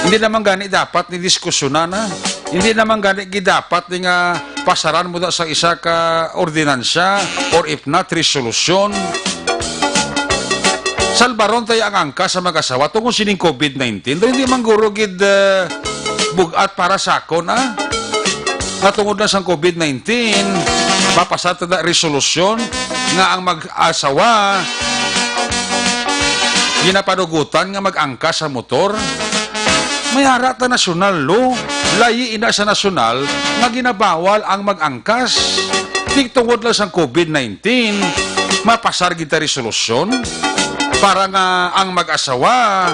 Hindi naman gani dapat ni diskusyonan, ah. Hindi naman gani gidapat ni nga pasaran mo da sa isa ka ordinansya or if not, resolusyon. Salbaron tayo ang angkas sa mag-asawa tungod sining covid nineteen. Daw hindi man guro gid, eh, bugat para sa akon, ah. Nga tungod lang sang covid nineteen, mapasar ta na resolusyon nga ang mag-asawa ginapanugutan nga mag-angkas sa motor. May ara ta nasyonal law, layi ina sa nasyonal nga ginabawal ang mag-angkas. Di tungod lang sang covid nineteen, mapasar gid ta resolusyon para nga ang mag-asawa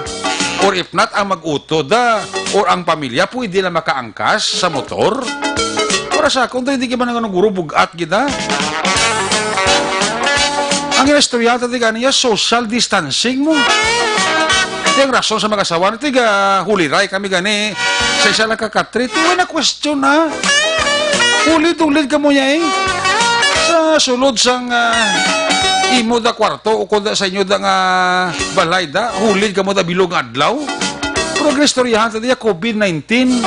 or if not ang mag-utod, ah, or ang pamilya pwede lang makaangkas sa motor. Para sa akon, hindi ka man ang guro bugat gid, ah. Ang istorya ta di ganiya, social distancing mo. Ito ang rason sa mag-asawa na tiga huliray kami gani sa isa lang ka katrit. Wala na question, ha? Hulid-hulid ka mo niya, eh. Sa sulod sang, ah, imo da kwarto o kung da sa inyo da nga balay da, hulid ka mo da bilog nga adlaw. Pero ang istoryahan ta diya, covid nineteen.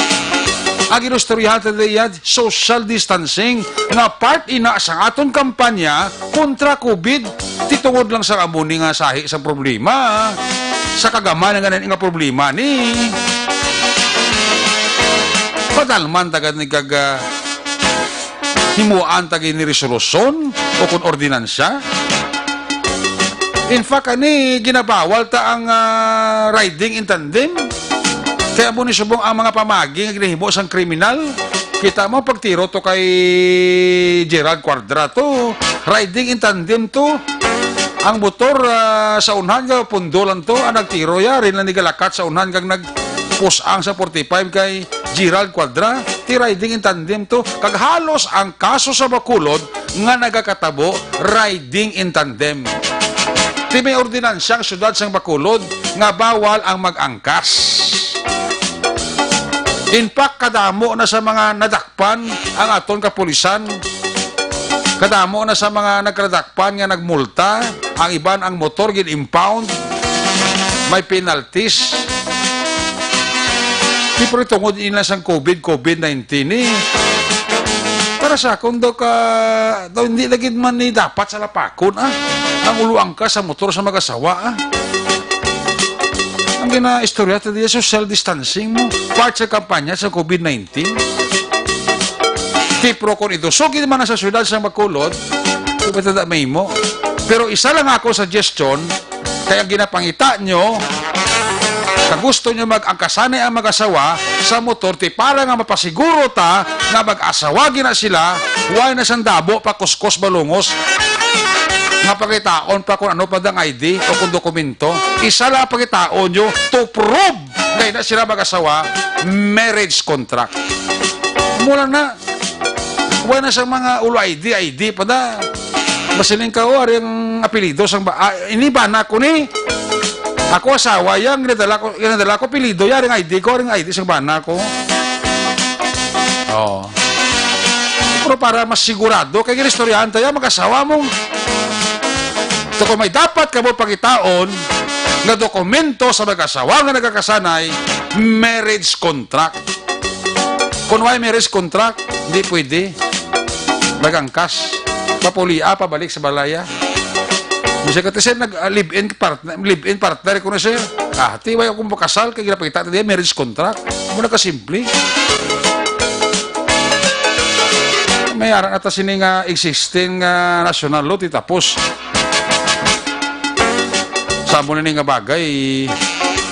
Ang istoryahan ta diya, social distancing nga part ina sang aton kampanya kontra covid. Ti tungod lang sa amo ni nga sahi sa problema, sa kagama nga nani nga problema ni padalman ta gani kag, ah, himuan ta gini resolusyon o kun ordinansya. In fact, ani, ginabawal ta ang, ah, riding in tandem. Kaya mo ni subong ang mga pamagi nga ginahimo sang kriminal. Kita mo, pagtiro to kay Gerald Cuadra to, riding in tandem to. Ang motor, ah, sa unhan nga pundo lang to, ang nagtiro ya, rin lang nigalakat sa unhan kag nagpusang sa forty-five kay Gerald Cuadra, ti riding in tandem to. Kag halos ang kaso sa Bacolod nga nagakatabo, riding in tandem. Ti may ordinansyang siyudad sang Bacolod nga bawal ang mag-angkas. In fact, kadamo na sa mga nadakpan ang aton kapulisan. Kadamo na sa mga nagkadakpan nga nagmulta, ang iban ang motor gin-impound, may penalties. Di pero tungod ina sang covid, covid nineteen, eh. Para sa akon daw ka, daw hindi lagi man ni dapat sa lapakon, ah. Ang ulo angkas sa motor sa mag-asawa, ah. Ang Ginaistorya ta diya social distancing mo. Part sa kampanya sa COVID nineteen. Tipro kon idusog gid man na sa syudad sa Bacolod, di ba tada may mo? Pero isa lang ako suggestion, kay ang ginapangita nyo, kag gusto nyo mag-angkasanay ang mag-asawa sa motor, ti para nga mapasiguro ta nga mag-asawa gina sila, way na sang dabo pa kuskos balungos nga pakitaon pa kung ano pa dang I D o kung dokumento. Isa lang ang pakitaon nyo to prove kay na sila mag-asawa, marriage contract. Mula na, wala na sa mga ulo I D, I D pa da. Masiling ka, "Oh, ari ang apelido sang ba, ah, ini bana ko ni. Ako asawa yang ginadala ko, ginadala ko apelido, yari ang I D ko, ari ang I D sang bana ko." Oh. Pero para mas sigurado, kay ginistoryahan tayo, mag-asawa mo. So, kung may dapat ka mo pangitaon nga dokumento sa mag-asawa nga nagakasanay, marriage contract. Kung may marriage contract, hindi pwede. Magangkas. Papulia, pabalik sa balaya. Bisa ka, sir, nag, ah, live-in partner, live-in partner ko na, sir. Ah, ti, way akong makasal, kay ginapakita ta diya, marriage contract. Muna ka simple. May aran ata sini nga existing nga national law, ti tapos. Sa amo na ni nga bagay,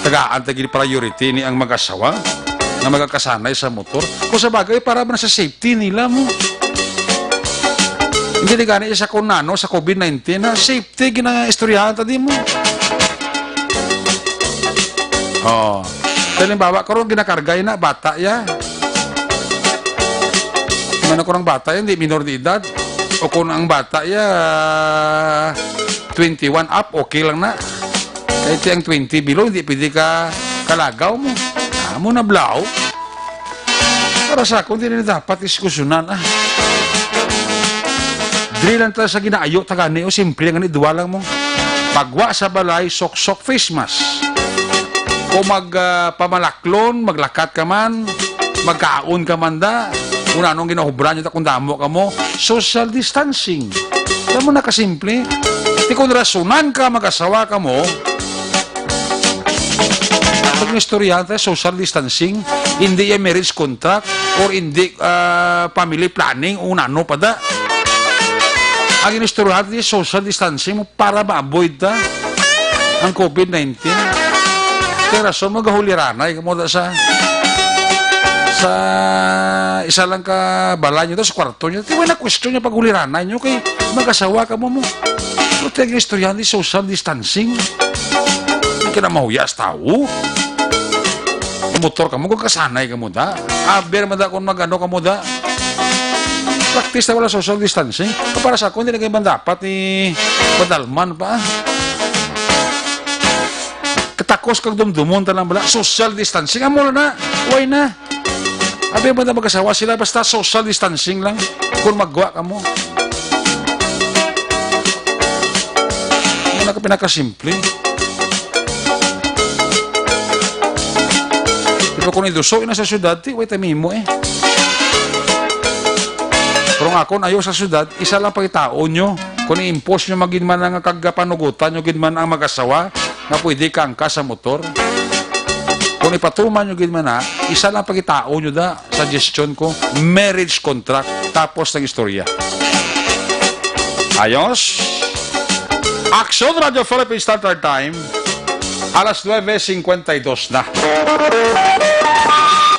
tagaan ta gid priority ni ang mag-asawa nga magakasanay sa motor. Kung sa bagay, para man sa safety nila mo. Hindi ni gani sa kung nano sa COVID nineteen, na safety ginaistoryahan ta di mo. Oh. Halimbawa, karon ginakarga na bata ya. Ano ko ng bata yan, di minor de edad. O kung ang bata ya, twenty-one up, okay lang na. Kahit ang twenty below, hindi pwede ka kalagaw mo. Amo na blaw. Para sa akon, di na dapat diskusyonan, ah. Diri lang ta sa ginaayo, tagani, o simple nga ni, duwa lang mo. Pagwa sa balay, sok-sok face mask. Kung mag, ah, pamalaklon, maglakat ka man, magkaon ka man da, kung anong ginahubran nyo, kung damo ka mo, social distancing. Alam mo, nakasimple. Di kung rasunan ka, mag-asawa ka mo, pag inistoryahan tayo, social distancing, hindi yung marriage contract, or hindi, ah, family planning, o nano pa da. Ang inistoryahan tayo, social distancing mo para ma-avoid ta ang COVID nineteen. Kaya rason mo, gahuliranay ka mo da sa, sa isa lang ka balay nyo, sa kwarto nyo. Di ba na question niya pag huliranay nyo kay mag-asawa ka mo mo? Pero tayo inistoryahan di social distancing. Hindi ka na mahuya sa tao. Motor ka mo, kung kasanay ka mo da. Aber man da kung mag-ano ka mo da. Practice na wala social distancing. Para sa ako, hindi na kayo man dapat ni padalman pa. Katakos kag dumdumon tanan bala. Social distancing. Amo na. Why na? Abi mo na mag-asawa sila, basta social distancing lang. Kung magwa ka mo. Ano ka pinakasimple? Pero kung iduso na sa syudad, ti, wait, mo eh. Pero nga, kung ayo sa syudad, isa lang pagkitaon nyo. Kung i-impose nyo, magin man ang kagapanugutan nyo, gid man ang mag-asawa, nga pwede ka angka sa motor. Kung ipatuman nyo, gid man na, isa lang pagkitaon nyo da, suggestion ko, marriage contract, tapos ng istorya. Ayos? Action Radio Philippines Standard Time, alas nuebe cincuenta y dos na.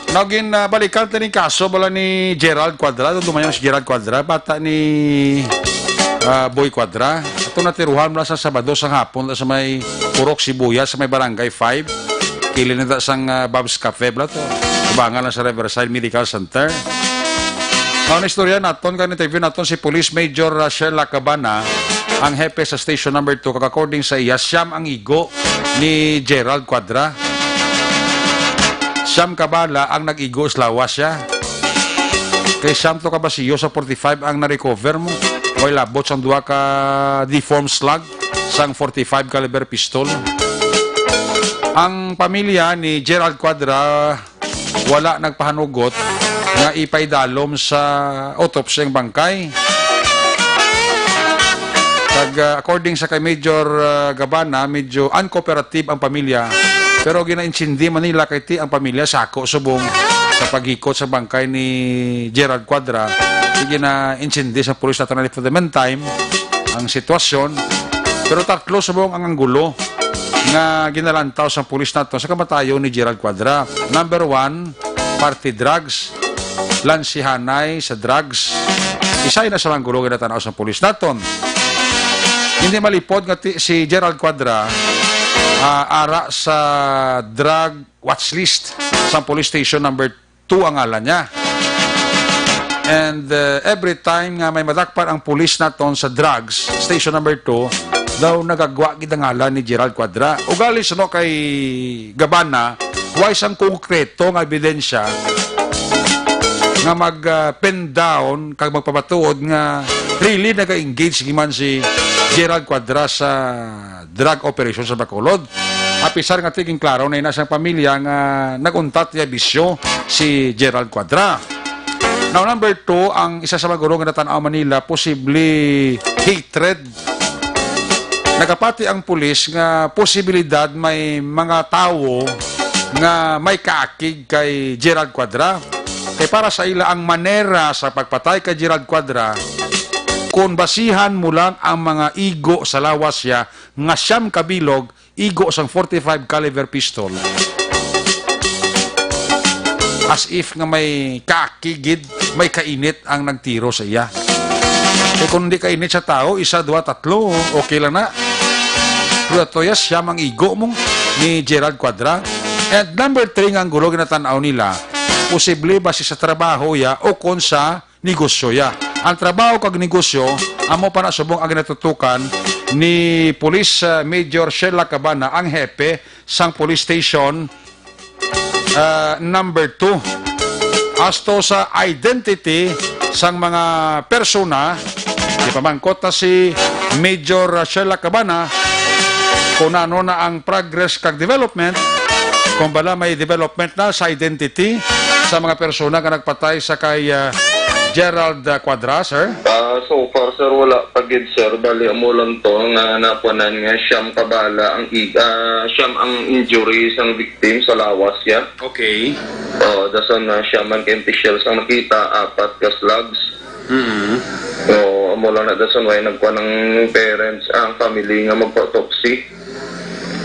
Now, gin, ah, balikan ta ning kaso bala ni Gerald Cuadra. Dumayon si Gerald Cuadra, bata ni, ah, Boy Cuadra. Ato natiruhan mula sa Sabado sang hapon sa may Purok Sibuyas, sa may Barangay five. Kilid na ta sang, ah, Bob's Cafe, bala to. Tubangan lang sa Riverside Medical Center. Ang istorya naton, kag interview naton si Police Major, ah, Sherlock Cabana, ang hepe sa Station Number Two, kag according sa iya, siyam ang igo ni Gerald Cuadra. Siyam ka bala ang nag-igo sa lawas siya. Kay siyam to ka basiyo sa forty-five ang na-recover mo. Way labot sang duha ka deformed slug sang forty-five caliber pistol. Ang pamilya ni Gerald Cuadra wala nagpahanugot nga ipaidalom sa autopsy ang bangkay. Kag, ah, according sa kay Major, ah, Gabana, medyo uncooperative ang pamilya Pero ginaintindi man nila kay ti ang pamilya sako subong sa paghikot sa bangkay ni Gerald Cuadra. Sige na intindi sa pulis naton for the meantime ang sitwasyon. Pero tatlo subong ang anggulo nga ginalantaw sa pulis naton sa kamatayon ni Gerald Cuadra. Number one, party drugs, lansihanay sa drugs. Isa na sa anggulo nga natanaw sa pulis naton. Hindi malipod nga ti, si Gerald Cuadra ah, ara sa drug watch list sa police station number two ang ngalan niya. And uh, every time nga may madakpan ang pulis naton sa drugs, station number two, daw nagagwa gid ang ngalan ni Gerald Cuadra. Ugali suno kay Gabana, way sang konkreto nga ebidensya nga mag uh, pin down kag magpamatuod nga really nag-engage man si Gerald Cuadra sa drug operation sa Bacolod. Apisar nga tiging klaro na ina sang pamilya nga nag-untat niya bisyo si Gerald Cuadra. Now, number two, ang isa sa mga guro nga natan-aw Manila, posible hatred. Nagapati ang pulis nga posibilidad may mga tawo nga may kaakig kay Gerald Cuadra. Kay para sa ila, ang manera sa pagpatay kay Gerald Cuadra, kung basihan mo lang ang mga igo sa lawas siya nga siyam ka bilog, igo sang forty-five caliber pistol. As if nga may kakigid, may kainit ang nagtiro sa iya. Kay kung di kainit sa tao, isa, dua, tatlo, okay lang na. Pero ato ya, siya mang igo mong ni Gerald Cuadra. And number three nga ang gulo ginatanaw nila, posible ba siya sa trabaho ya o kon sa negosyo ya. Ang trabaho kag negosyo, amo pa na subong ang ginatutukan ni Police, uh, Major Sheila Cabana, ang hepe sang police station, uh, number two. Asto sa identity sang mga persona, ipamangkot na si Major Sheila Cabana kung ano na ang progress kag development, kung bala may development na sa identity sa mga persona nga nagpatay sa kay, ah, Gerald, ah, Cuadra, sir? Ah, so far, sir, wala pa gid, sir. Bali, amo lang to nga nakuanan nga siyam ka bala ang ig-, ah, siyam ang injury sang victim sa lawas, ya. Okay. Oh, dason na siyam ang empty shells ang nakita, apat ka slugs. Mm. So, amo lang na dason way nagkuha ng parents, ang family nga magpa-autopsy.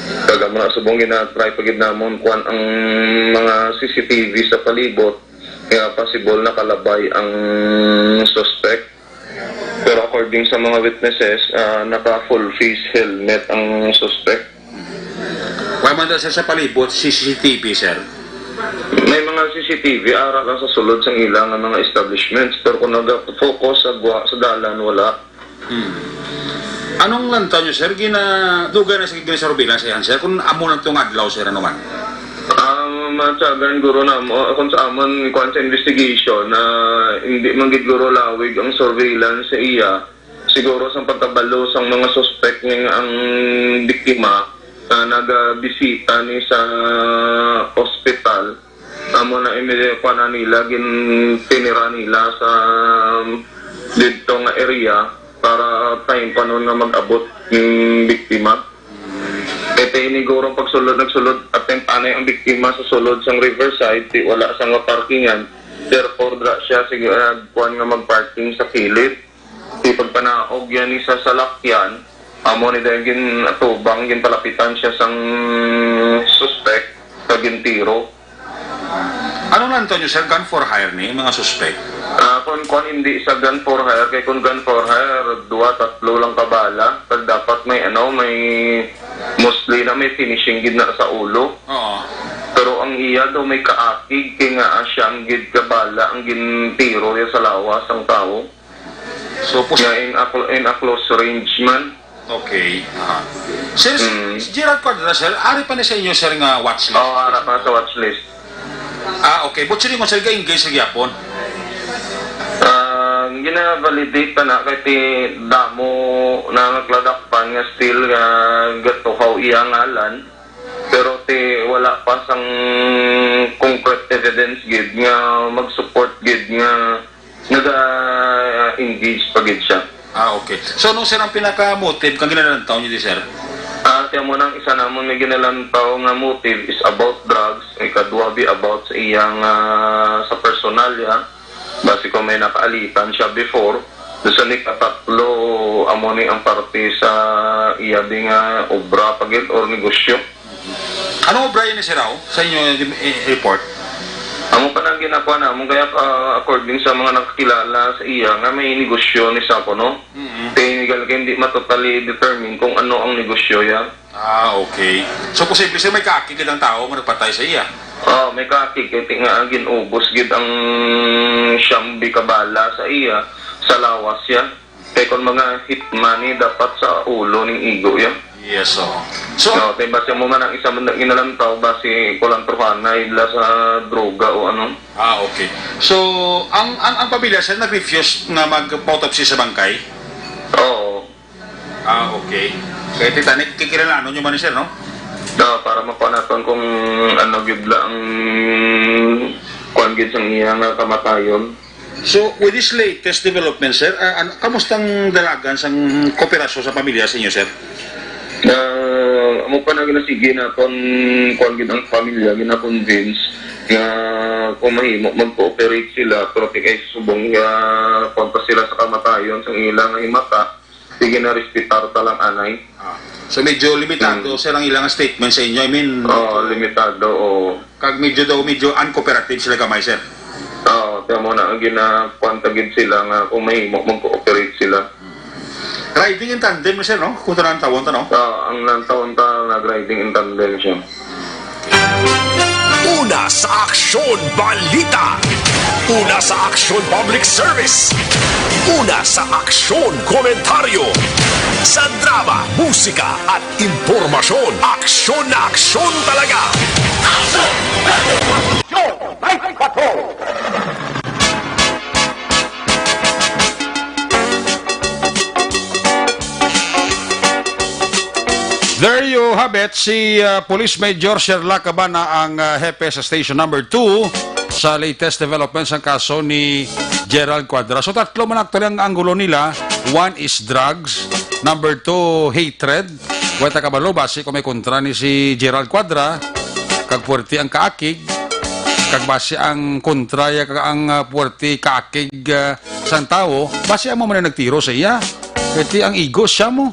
Kag amo na subong gina-try pa gid namon kuan ang mga C C T V sa palibot nga possible nakalabay ang suspect. Pero according sa mga witnesses, ah, naka full face helmet ang suspect. Wala man daw, sir, sa palibot, C C T V, sir? May mga C C T V ara lang sa sulod sang ila nga mga establishments, pero kung naga-focus sa gwa sa dalan, wala. Hmm. Anong lantaw nyo, sir? Gina-, dugay na sa gina-surveillance yan, sir? Kung amo lang tong adlaw, sir, ano man? Ah, matyagan guro na mo, kung sa amon, kuan sa investigation, na hindi man gid guro lawig ang surveillance sa iya. Siguro sa pagkabalo sang mga suspect ning ang biktima na nagabisita ni sa ospital, amo na imi-, kuan na nila, gintinira nila sa didto nga area para time pa nun nga mag-abot yung biktima. Kay tiniguro pagsulod, nagsulod, attempt anay ang biktima sa sulod sang Riverside, di wala sa nga parkingan. Therefore, dra siya, sige, ah, kuan nga mag-parking sa kilid. Di pagpanaog yan ni sa salakyan, amo ni dahil ginatubang, ginpalapitan siya sang suspect, kag gintiro. Ano lang to nyo, sir? Gun for hire ni mga suspect? Ah, kung, kung hindi sa gun for hire, kay kung gun for hire, dua, tatlo lang kabala. Pag dapat may, ano, may mostly na may finishing gid na sa ulo. Oo. Pero ang iya daw may kaakig, kay nga, ah, siya ang gid kabala, ang gintiro ya sa lawas ang tao. So, pos- Nga in a cl-, in a close range man. Okay. Aha. Sir, Mm. si Gerald Cuadra, sir, ari pa ni sa inyo, sir, nga watch list? Oo, ara pa sa watch list. Ah, okay. But sir, mo, sir, ga-engage sa gyapon? Ah, gina-validate pa na kay ti damo na nagladakpan nga still nga gatuhaw iya ngalan. Pero ti wala pa sang concrete evidence gid nga mag-support gid nga naga-engage pa gid siya. Ah, okay. So, ano, sir, ang pinaka-motive kang ginalantaw niyo di, sir? Ah, Kaya mo nang isa namon nga ginalantaw nga motive is about drugs, ikadwa bi about sa iyang, ah, sa personalya. Basi kung may nakaalitan siya before, sa ikatatlo, amo ni ang parte sa iya bi nga obra pa gid or negosyo. Anong obra yun, Sir Rao, sa inyo, eh, report? Amo pa nang ginakuha namon, kaya, ah, according sa mga nakakilala sa iya, nga may negosyo ni sa kuno. Mm-mm. Kaya hindi, hindi matotally determine kung ano ang negosyo yan. Ah, okay. So, posible, sir, may kaakig ang tao nga nagpatay sa iya? Oh, may kaakig kay ti nga ginubos gid ang siyam bi ka bala sa iya, sa lawas siya. Kay kung mga hitman ni, dapat sa ulo ning igo yan. Yes, oo. So, So, kay basi mo man ang isa man ginalantaw, basi kulang truhanay la sa droga o ano. Ah, okay. So, ang, ang, ang pamilya, sir, nag-refuse nga mag-autopsy sa bangkay? Oo. Ah, okay. Kay Titanic, kikilalanon nyo man ni sir, no? Ah, para makuha naton kung ano gid la ang kuwan gid sang iya nga kamatayon. So, with this latest development, sir, ah, ano, kamusta ang dalagan sang kooperasyon sa pamilya sa inyo, sir? Ah, amo pa na ginasige naton, kuwan gid ang pamilya, gina-convince nga kung mahimo, mag-cooperate sila, pero ti kay subong nga kuwan pa sila sa kamatayon sang ila nga himata, sige na, respetar ta lang anay. Ah. So, medyo limitado, Mm. sir, ang ilang statement sa inyo. I mean, Oo, limitado, oo. kag medyo daw, medyo uncooperative sila gamay, sir. Oo, kaya mo na, ang ginakuwan ta gid sila nga kung mahimo, mag-cooperate sila. Riding in tandem, sir, no? Kung tanan tawon ta, no? Oo, ang nantawon ta, nag-riding in tandem siya. Una sa aksyon, balita. Una sa aksyon, public service. Una sa aksyon, komentaryo. Sa drama, musika, at impormasyon, aksyon na aksyon talaga. Aksyon! Night Patrol! There you have it. Si, uh, Police Major Sherlock Cabana ang, uh, hepe sa Station Number Two sa latest developments sa kaso ni Gerald Cuadra. So, tatlo man actually ang anggulo nila. One is drugs. Number two, hatred. Wa ta kabalo, basi kung may kontra ni si Gerald Cuadra, kag puwerte ang kaakig, kag basi ang kontra ya kag ang, ah, puwerte kaakig, ah, sang tawo, basi amo man ang nagtiro sa iya. Kay ti ang ego siya mo.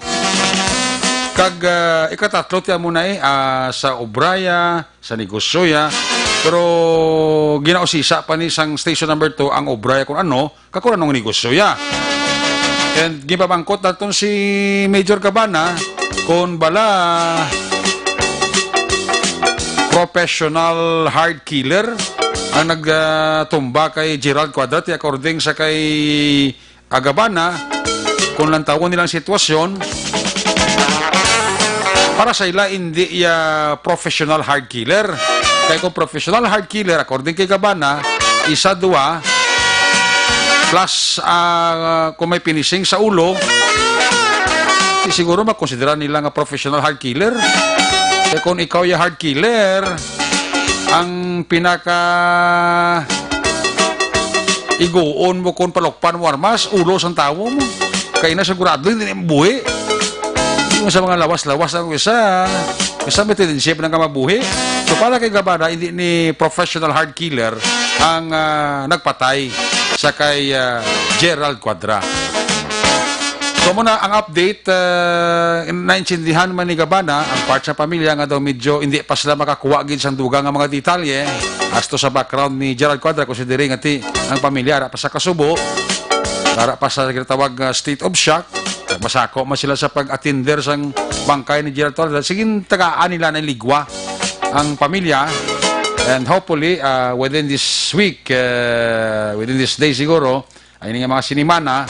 Kag, ah, ikatatlo ti amo na, eh, ah, sa obraya, sa negosyo ya. Pero ginausisa pa ni sang Station Number Two ang obraya kung ano, kag kung anong negosyo ya. And gipamangkot naton si Major Cabana kung bala professional hard killer ang nagtumba kay Gerald Cuadra, ti according sa kay Cabana, kung lantawon nilang sitwasyon, para sa ila, hindi iya professional hard killer. Kay kung professional hard killer, according kay Cabana, isa, dua, plus, ah, kung may finishing sa ulo, di siguro makonsidera nila nga professional hard killer. Kay kung ikaw ya hard killer, ang pinaka iguon mo kung palukpan mo armas, ulo sang tawo mo. Kay na sigurado hindi na mabuhi. Yung sa mga lawas-lawas ang isa, isa may tendency pa nga mabuhi. So para kay Cabana, hindi ni professional hard killer ang, ah, nagpatay sa kay, ah, Gerald Cuadra. So muna ang update, ah, naintindihan man ni Cabana ang part sa pamilya nga daw medyo hindi pa sila makakuha gid sang dugang nga mga detalye asto sa background ni Gerald Cuadra, considering nga ti ang pamilya ara pa sa kasubo, ara pa sa ginatawag nga state of shock. Masako man sila sa pag-attender sang bangkay ni Gerald Cuadra. Sige, tagaan nila na ligwa ang pamilya. And hopefully, ah, within this week, ah, within this day siguro, ay nga mga sinimana,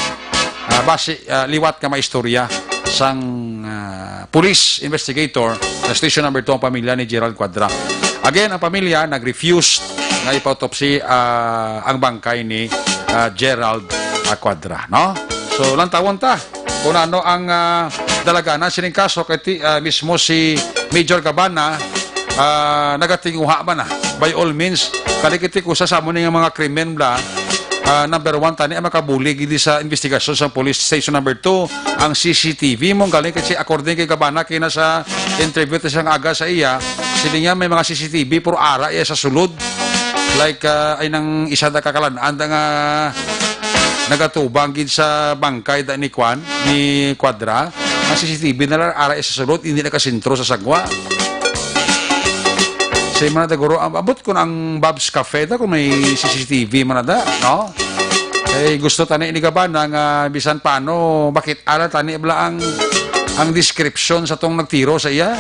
ah, basi, ah, liwat nga maistorya sang, ah, police investigator sa Station Number Two ang pamilya ni Gerald Cuadra. Again, ang pamilya nag-refuse nga ipa-autopsy, ah, ang bangkay ni, ah, Gerald, ah, Cuadra, no? So, lantawon ta kung ano ang, ah, dalagana sining kaso kay ti, ah, mismo si Major Cabana, ah, nagatinguha man na. By all means, kani kiti kusa sa amo ni nga mga krimen bla, Ah, number one tani ang makabulig gid sa investigasyon sa Police Station Number Two, ang C C T V mo. Galing kasi, according kay Gabana, kay na sa interview ta sang aga sa iya, sini niya may mga C C T V, pero ara iya sa sulod. Like, ah, ay nang isa na kakalan-an da nga nagatubang gid sa bangkay da ni Kwan, ni Quadra. Ang C C T V na lang ara iya sa sulod, hindi nakasentro sa sagwa. Sa mga da, guro, am-, abot ko na ang Bob's Cafe da kung may C C T V man na da, no? Kay gusto tani ni Gabana nga bisan paano, bakit ala tani bala ang, ang description sa tong nagtiro sa iya?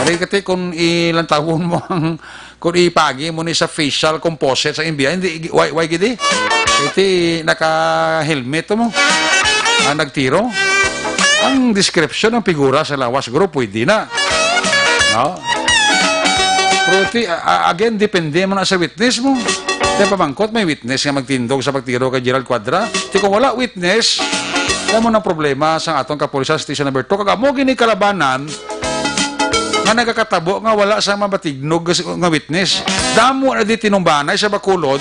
Ari kati kung ilantawon mo ang, kung ipagi mo ni sa facial composite sa N B I, hindi, why, why gidi? Iti naka-helmet mo ang nagtiro. Ang description ng figura sa lawas, guro, pwede na. No? Pero iti, a-, a-, again, depende man na sa witness mo. Kaya pamangkot, may witness nga magtindog sa pagtiro kay Gerald Quadra. Ti kung wala witness, kamo na problema sa atong kapulisan sa Station Number Two. Kag amo gini kalabanan nga nagakatabo nga wala sa mabatignog nga, nga witness. Damo na di tinumbanay sa Bacolod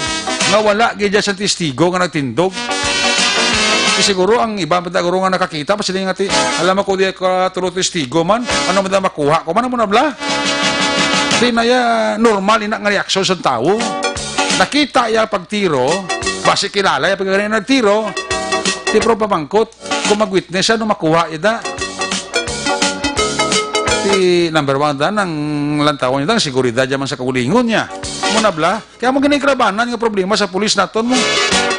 nga wala gid sa testigo nga nagtindog. Di siguro ang iba pa guro nga nakakita pa sila nga ti, "Alam ako di ka tulo testigo man, ano man ang makuha ko man, amo na bala." Di na ya normal ina nga reaksyon sa tawo. Nakita ya pagtiro, basi kilala ya pag nagtiro. Di pero pamangkot, kung mag-witness siya, ano makuha ida? Di number one dan ang lantawon nila, ang seguridad yaman sa kaugalingon niya. Amo na bala. Kaya mo gini kalabanan nga problema sa pulis naton mo.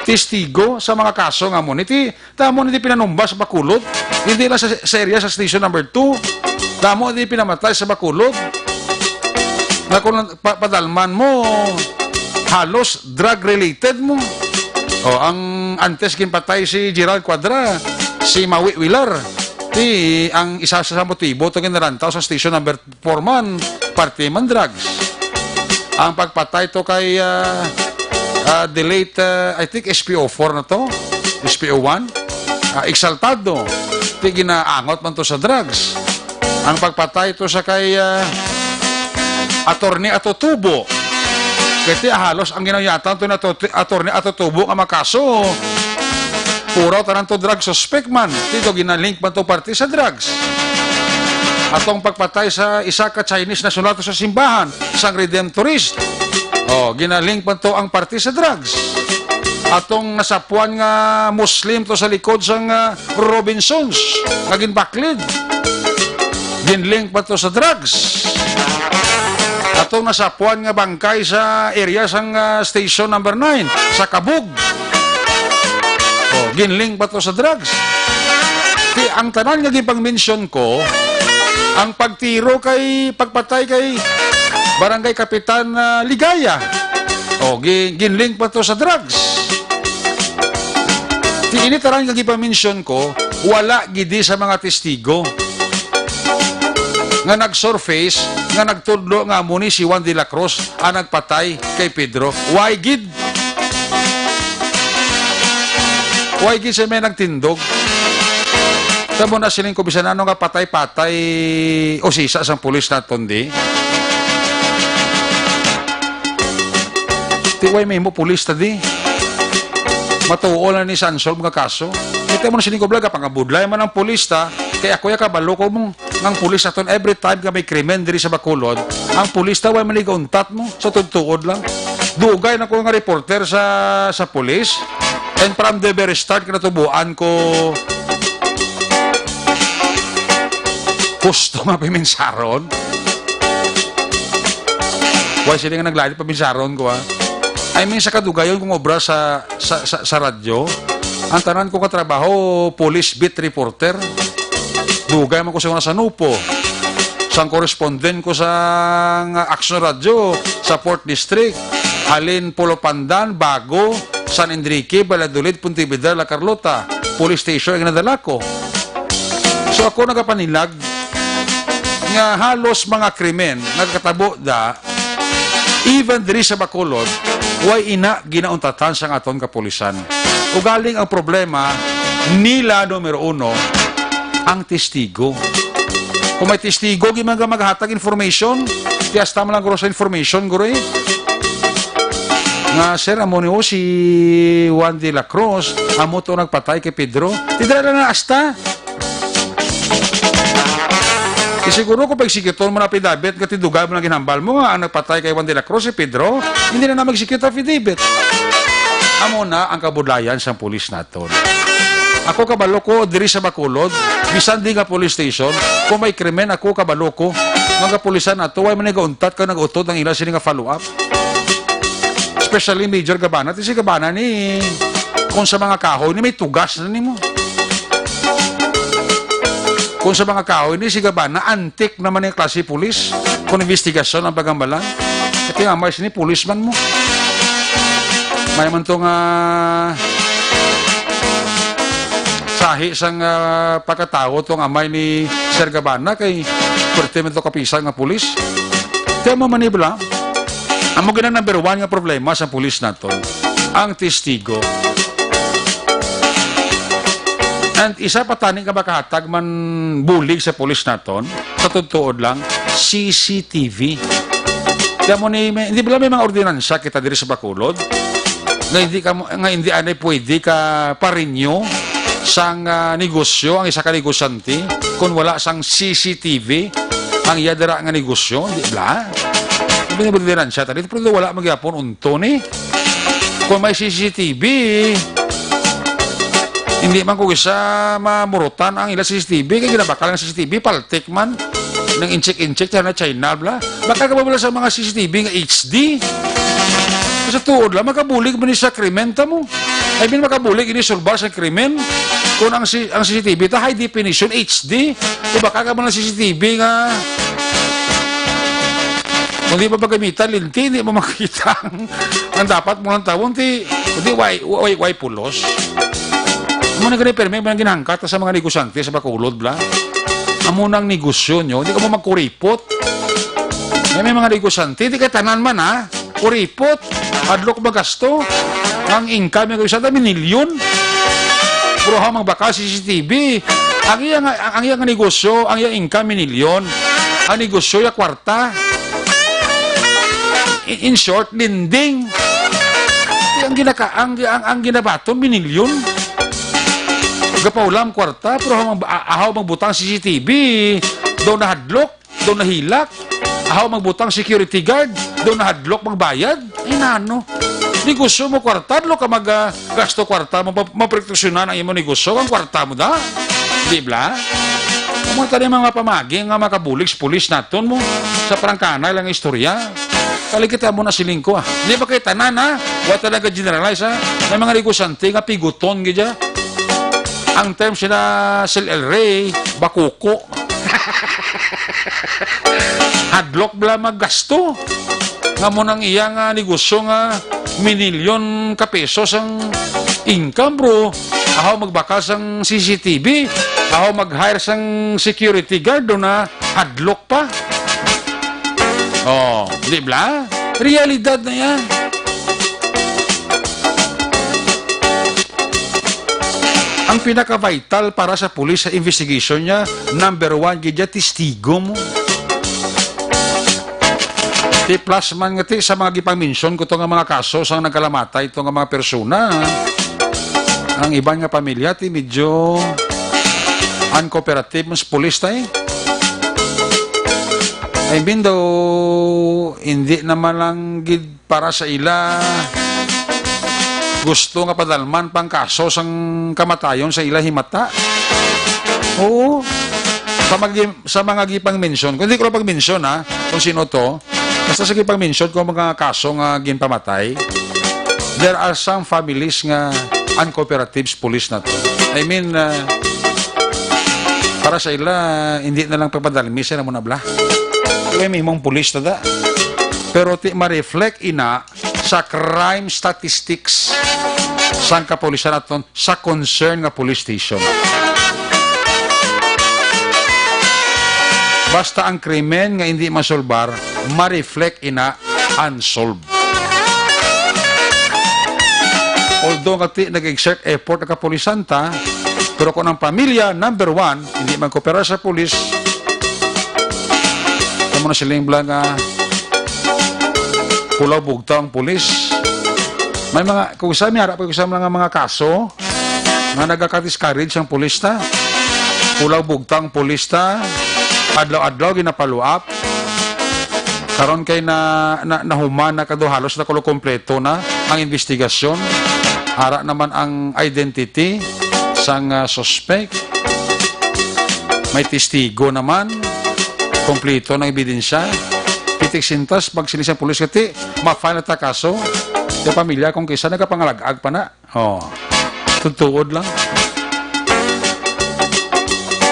Testigo sa mga kaso nga mo. Niti, tamo niti pinanumbas sa Bacolod. Hindi lang sa, sa area sa Station Number Two. Tamo niti pinamatay sa Bacolod. Nga kung pa-, padalman mo, halos drug-related mo. O, ang antes ginpatay si Gerald Quadra, si Mawi Wilar. Ti, ang isa sa motibo to ginalantaw sa Station Number Four man, parte man drugs. Ang pagpatay to kay, ah, ah, the late, ah, I think, S P O four na to, S P O one, ah, Exaltado, ti ginaangot man to sa drugs. Ang pagpatay to sa kay, ah, Attorney Atotubo, kay ti halos ang ginayatan to na to, Attorney Atotubo nga makaso. Puro tanan to drug suspect man. Dito ginalink man to parte sa drugs. Atong pagpatay sa isa ka Chinese national to sa simbahan, sang Redemptorist. Oh, ginalink man to ang parte sa drugs. Atong nasapuan nga Muslim to sa likod sang, ah, Robinsons nga ginbaklid. Ginlink pa to sa drugs. Atong nasapuan nga bangkay sa area sang, ah, Station Number Nine sa Kabug. Oh, ginlink pa to sa drugs. Ti, ang tanan nga gipang-mention ko, ang pagtiro kay, pagpatay kay Barangay Kapitan, ah, Ligaya. Oh, gi-, ginlink pa to sa drugs. Ti, ini tanan nga gipang-mention ko, wala gidi sa mga testigo nga nag-surface nga nagtudlo nga amo ni si Juan de la Cruz ang nagpatay kay Pedro. Why gid? Why gid siya may nagtindog? Tamo na siling ko, bisan ano nga patay-patay, usisa sang pulis naton di. Ti way may mo pulis ta di. Matuo na ni sa unsolved nga kaso. Kita mo na sining ko, bala, pangabudlay man ang pulis ta, kay ako ya kabalo ko mo, nga ang pulis aton every time nga may krimen diri sa Bacolod, ang pulis ta way maligauntat mo, sa tuod-tuod lang. Dugay na ko nga reporter sa, sa pulis, and from the very start, kinatubuan ko gusto nga piminsaron. Why sila nga naglain, paminsaron ko, ah. I mean, sa kadugayon kong obra sa, sa, sa, sa radyo, ang tanan ko katrabaho, police beat reporter. Dugay man ko sa una sa Nupo. Sang correspondent ko sa nga Aksyon Radyo sa Fourth District. Halin Polo Pandan, Bago, San Enrique, Valladolid, Pontevedra, La Carlota. Police station ang ginadala ko. So ako nagapanilag nga halos mga krimen nagakatabo da, even diri sa Bacolod, way ina ginauntatan sang aton kapulisan. Ugaling ang problema nila, numero uno, ang testigo. Kung may testigo, gid man maghatag information, ti hasta man lang guro sa information, guro, eh. nga, "Sir, amo ni, oh, si Juan de la Cruz, amo to nagpatay kay Pedro." Ti dira lang na asta. Di siguro kung pag-execute mo na affidavit, nga tindugan mo lang ginhambal mo nga ang nagpatay kay Juan de la Cruz si Pedro, hindi na na mag-execute affidavit. Amo na ang kabudlayan sang pulis naton. Ako kabalo ko diri sa Bacolod, bisan di nga police station, kung may krimen ako kabalo ko, nga kapulisan nato, way man nagauntat kag nag-utod ang ila sini nga follow-up. Especially Major Gabana, ti si Gabana ni, kung sa mga kahoy ni may tugas na nimo. Kung sa mga kahoy ni si Gabana, antik naman yung klase pulis. Kung investigasyon ang pagambalan, ito yung amay sini, pulis man mo. May man to nga sahi sang, ah, pagkatawo tong amay ni Sir Gabana kay pwerte man to kapisan nga pulis. Kaya mo manibla, amo gina number one nga problema sa pulis naton, ang testigo. And isa pa tani nga makahatag man bulig sa pulis naton, sa tuod lang, C C T V. Kaya mo ni, may, hindi ba may mga ordinansa kita diri sa Bacolod? Nga hindi ka mo, nga hindi anay pwede ka pa-renew sang, ah, negosyo ang isa ka negosyante kung wala sang C C T V ang iya dira nga negosyo, di ba? Hindi ba ordinansa tani? Pero wala magyapon unto ni. Kung may C C T V, hindi man ko isa mamurutan ang ila C C T V, kay ginabakal ang C C T V, paltik man. Nang inchik-inchik, China, China, bla. Baka ka ba bala sa mga C C T V nga H D? Sa tuod lang, makabulig man ni sa krimen ta mo. I mean, makabulig ini sulbar sa krimen. Kung ang, si-, ang C C T V ta, high definition, H D. Kung baka ka man ang C C T V nga, kung di pa pagamitan, linti, hindi mo makita ang, ang dapat mo ng tawon, ti, kundi way, way, way pulos. Amo na gani, permi, ang ginahangkat sa mga negosyante sa Bacolod, bla. Amo nang negosyo nyo, hindi ka mo magkuripot. May, may mga negosyante, di kay tanan man, ha? Kuripot, hadlok magasto. Ang income yung isa, minilyon. Pero ha, magbakal C C T V. Ang iya nga, ang, ang iya nga negosyo, ang iya income, minilyon. Ang negosyo, ya kwarta. In, in short, lending. Ang ginaka-, ang, ang, ang ginabaton, minilyon. Gapaulam kwarta, pero ha, mag-, a-, ahaw magbutang C C T V, daw nahadlok. Daw nahilak. Ahaw magbutang security guard. Daw nahadlok magbayad. Ay, nano? Negosyo mo kwarta, lo ka mag, ah, gasto kwarta mo, ma-, maproteksyonan ang imo negosyo, ang kwarta mo da. Di bla? Amo tani mga pamagi nga makabulig sa pulis naton mo sa prangkanay lang istorya. Kalikita mo na siling ko, ah. Di ba kay tanan, ha? Wa talaga generalize, ha? May mga negosyante nga piguton gid, ah. Ang term sila, Sir El Rey, bakuko. Hadlok bala maggasto. Nga mo nang iya nga negosyo nga minilyon ka pesos ang income, bro. Ahaw magbakal sang C C T V, ahaw mag-hire sang security guard, do na hadlok pa. Oh, di bla? Realidad na yan. Ang pinaka-vital para sa pulis sa investigation niya, number one, gid niya, testigo mo. Ti plus man nga ti sa mga gipang-mention ko to nga mga kaso sa nagkalamatay to nga mga persona, ang iban nga pamilya ti medyo uncooperative mas pulis tay. I mean daw, hindi naman lang gid para sa ila. Gusto nga padalman pang kaso sang kamatayon sa ila himata. Oo. Sa mga, sa mga gipang-mention, kung di ko lang pag-mention, ha, kung sino to, basta sa gipang-mention kung mga kaso nga ginpamatay, there are some families nga uncooperative sa pulis na to. I mean, uh, para sa ila, hindi na lang papadalmi sila mo na bla. Kaya may mong pulis na da. Pero ti ma-reflect ina sa crime statistics sang kapulisan naton sa concern nga police station. Basta ang krimen nga hindi masolbar, ma-reflect ina unsolved. Although nga ti nag-exert effort ang kapulisan ta, pero kung ang pamilya, number one, hindi man koopera sa pulis, kamo na siling bla nga pulaw bugtaw ang pulis. May mga, kung sa may ara pa, kung sa mga, mga kaso nga nagaka-discourage ang pulis ta. Kulaw bugtang pulis ta. Adlaw-adlaw ginapaluap. Karon kay na, na, nahuman na kado halos na kulo kompleto na ang investigasyon. Ara naman ang identity sang, ah, suspect. May testigo naman. Kompleto ng ebidensya. Pitik sintas, pag sili sa pulis, kati, ma-file na ta kaso. Yung pamilya, kung kisa, nagapangalag-ag pa na. Oh, tutuod lang.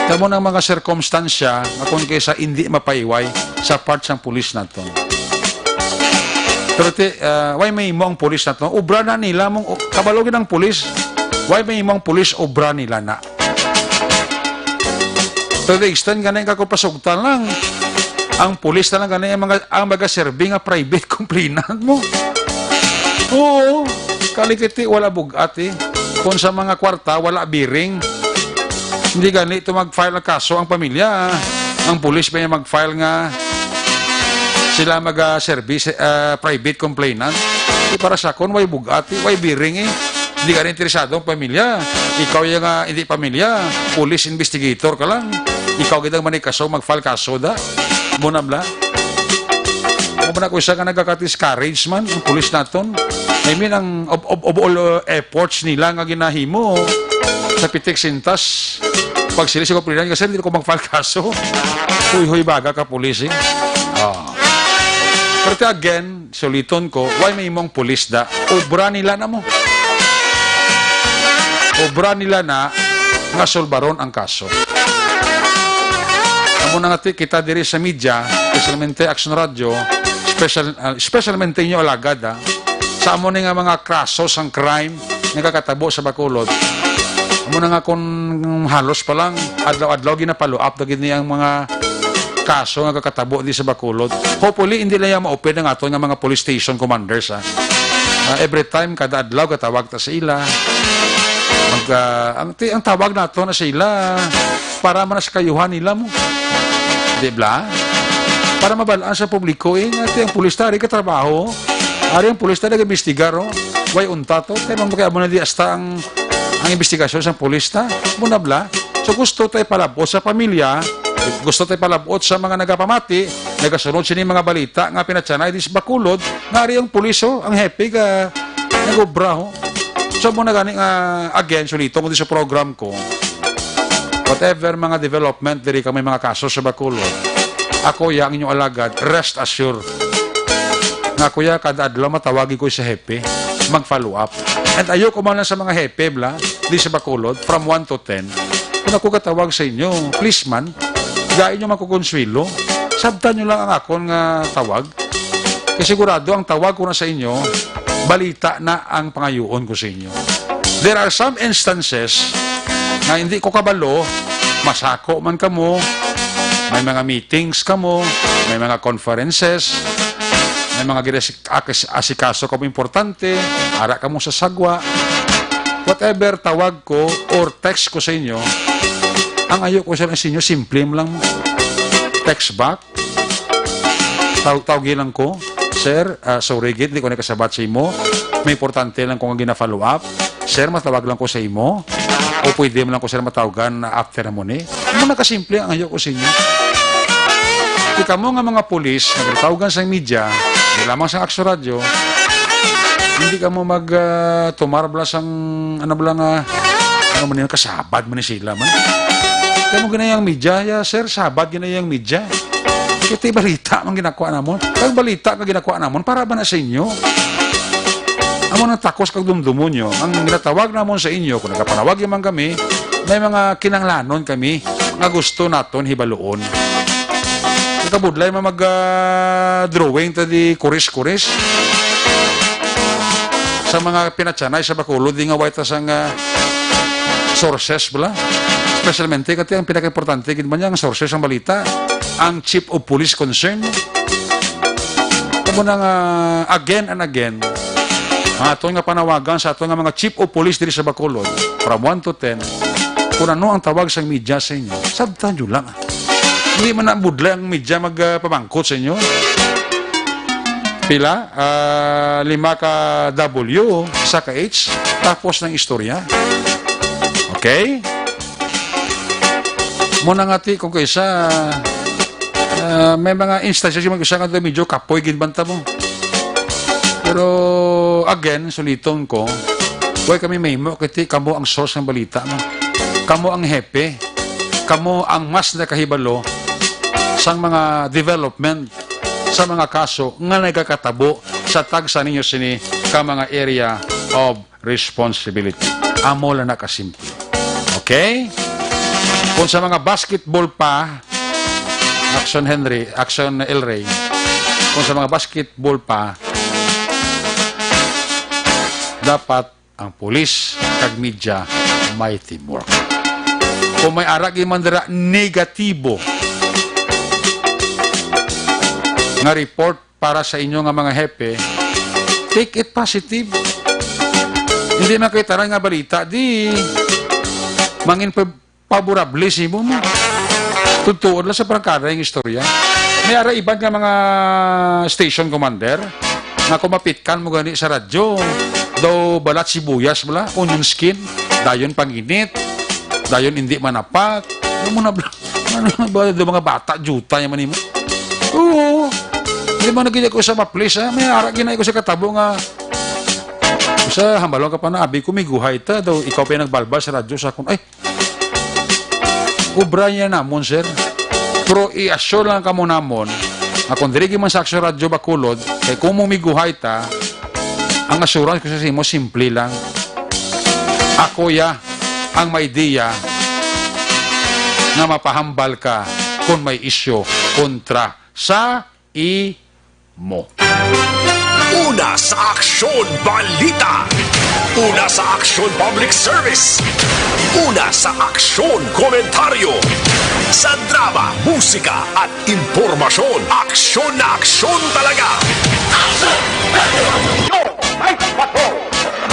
Kamo ng mga sirkumstansya nga kung kisa hindi mapaiway sa part sang pulis naton. Pero ti, ah, why may imo ang pulis naton? Obra na nila mong, kabalo gid ang pulis. Why may imo ang pulis? Obra nila na. To the extent gani ka kung pasugtan lang, ang pulis na lang gani ang mga, ang magaserbi nga private complainant mo. Oo, kalikiti, wala bug-at eh. Kung sa mga kwarta, wala biring. Hindi gani to mag-file ng kaso ang pamilya. Ang pulis may mag-file nga sila mag-service, ah, private complainant. Di para sa akon, way bug-at eh, way biring eh. Hindi ka rin interesado ang pamilya. Ikaw yung, ah, hindi pamilya, police investigator ka lang. Ikaw gid ang manikaso, mag-file kaso da. Muna bla. Mo na ko siya nga nagaka-discourage man ang police naton. I mean, ang of, of, of all, uh, efforts nila nga ginahimo sa pitik sintas, pag sila sa kapulinan, kasi hindi ko mag-file kaso. Huy-huy baga ka police eh. Ah. Pero again, suliton ko, why may imong pulis da? Obra nila na mo. Obra nila na nga sulbaron ang kaso. Amo na nga ti-, kita diri sa media, especialmente Action Radio, special, ah, especialmente inyo alagad, ah, sa amo ni nga mga kaso sang crime nga kakatabo sa Bacolod. Amo na nga kung halos pa lang, adlaw-adlaw ginapaluap na gid ni ang mga kaso nga kakatabo di sa Bacolod. Hopefully, hindi lang yan ma-open ang aton nga mga police station commanders, ha. Ah, every time, kada adlaw, katawag ta sa ila. Mag, ah, ang, ti-, ang tawag nato na sa ila para man sa kayuhan nila mo. Di ba? Para mabalaan sa publiko, eh, nga ti ang pulis ta, ari ka trabaho. Ari ang pulis ta, nag-imbestigar, oh. Way unta to. Kaya man kaya mo na di hasta ang, ang investigasyon sa pulis ta. Muna bla. So gusto tayo palabot sa pamilya, gusto tayo palabot sa mga nagapamati, nagasunod sini mga balita nga pinatsanay di sa Bacolod, nga ari ang pulis, oh, ang hepe ka nag-obra, oh. So, mo na gani nga, again, suliton ko di sa program ko, whatever mga development, diri ka may mga kaso sa Bacolod, ako ya ang inyong alagad, rest assured. Nga ako ya, kada adlaw matawagi ko sa hepe, mag-follow up. And ayoko man lang sa mga hepe, bla, di sa Bacolod, from one to ten. Kung ako katawag sa inyo, please man, gain nyo magkukonsuelo. Sabtan nyo lang ang akon nga tawag. Kay sigurado ang tawag ko na sa inyo, balita na ang pangayuon ko sa inyo. There are some instances nga hindi ko kabalo, masako man kamo, may mga meetings kamo, may mga conferences, may mga ginas-, akas-, asikaso kamo importante, ara kamo sa sagwa, whatever tawag ko or text ko sa inyo, ang ayo ko sa inyo, simple lang, text back, Taw-, tawgi lang ko, "Sir, ah, sorry gid, hindi ko nakasabat sa imo. May importante lang ko nga gina-follow up. Sir, matawag lang ko sa imo. O pwede mo lang ko, sir, matawagan after mo ni." Amo na kasimple ang ayo ko sa inyo. Di kamo nga mga pulis, nagatawagan sa media, di lamang sa Action Radio, hindi kamo mag, ah, tumar bala sang, ano bala nga, ano man yun, kasabad man ni sila man. Kamo ginayang media, ya, sir, sabad ginayang media. Iti balita man ginakuha namon. Kag balita nga ginakuha namon, para ba na sa inyo? Amo nang takos kag dumdumon nyo. Ang ginatawag namon sa inyo, kung nagapanawag man kami, may mga kinanglanon kami nga gusto naton hibaluon. Kabudlay man mag, ah, drawing ta di kuris-kuris sa mga pinatsanay sa Bacolod, di nga way ta sang, ah, sources bala. Especialmente kati ang pinakaimportante gid man niya ang sources ang balita, ang chief of police concern. Amo na nga, again and again, ang aton nga panawagan sa aton nga mga chief of police diri sa Bacolod, from one to ten, kung ano ang tawag sang media sa inyo, sabtan nyo lang. Hindi man na budlay ang media mag, ah, pamangkot sa inyo. Pila? Ah, lima ka W, isa ka H, tapos ng istorya. Okay? Muna nga ti, kung kaisa, ah, may mga instances yung mag-isa nga daw medyo kapoy, ginbanta mo. Pero, again, suliton ko, way kami mahimo, kay ti kamo ang source ng balita mo. Kamo ang hepe. Kamo ang mas nakahibalo sang mga development sa mga kaso nga nagakatabo sa tagsa ninyo sini ka mga area of responsibility. Amo lang na kasimple. Okay? Kung sa mga basketball pa, Action Henry, Action El Rey, kung sa mga basketball pa, dapat ang pulis kag media may teamwork. Kung may ara gyud man dira negatibo nga report para sa inyo nga mga hepe, take it positive. Hindi man kay tanan nga balita, di mangin pa-, paborable sa imo mo. Tutuod lang sa prangkada yung istorya. May ara iban nga mga station commander nga kumapitkan mo gani sa radyo, daw balat sibuyas bala, onion skin, dayon panginit, dayon hindi manapak. Ano mo na bla-, ano na ba, daw mga bata, juta yung manimo? Oo. Hindi man nagiging ko sa maplis, ha? May ara ginay ko sa katabo nga, sa hambalong ka pa na, abi ko, may guhay ta, daw ikaw pa yung nagbalbal sa radyo sa akon. Ay, obra niya namon, sir. Pero i-assure lang kamo namon, nga kung diri man sa Action Radyo Bacolod, kay kung mumiguhay ta, ang assurance ko sa imo, simple lang. Ako ya ang may diya nga mapahambal ka kung may isyu kontra sa imo. Una sa Aksyon Balita. Una sa Aksyon Public Service. Una sa Aksyon Komentaryo. Sa drama, musika, at impormasyon, aksyon na aksyon talaga. Aksyon! Aksyon! Night Patrol!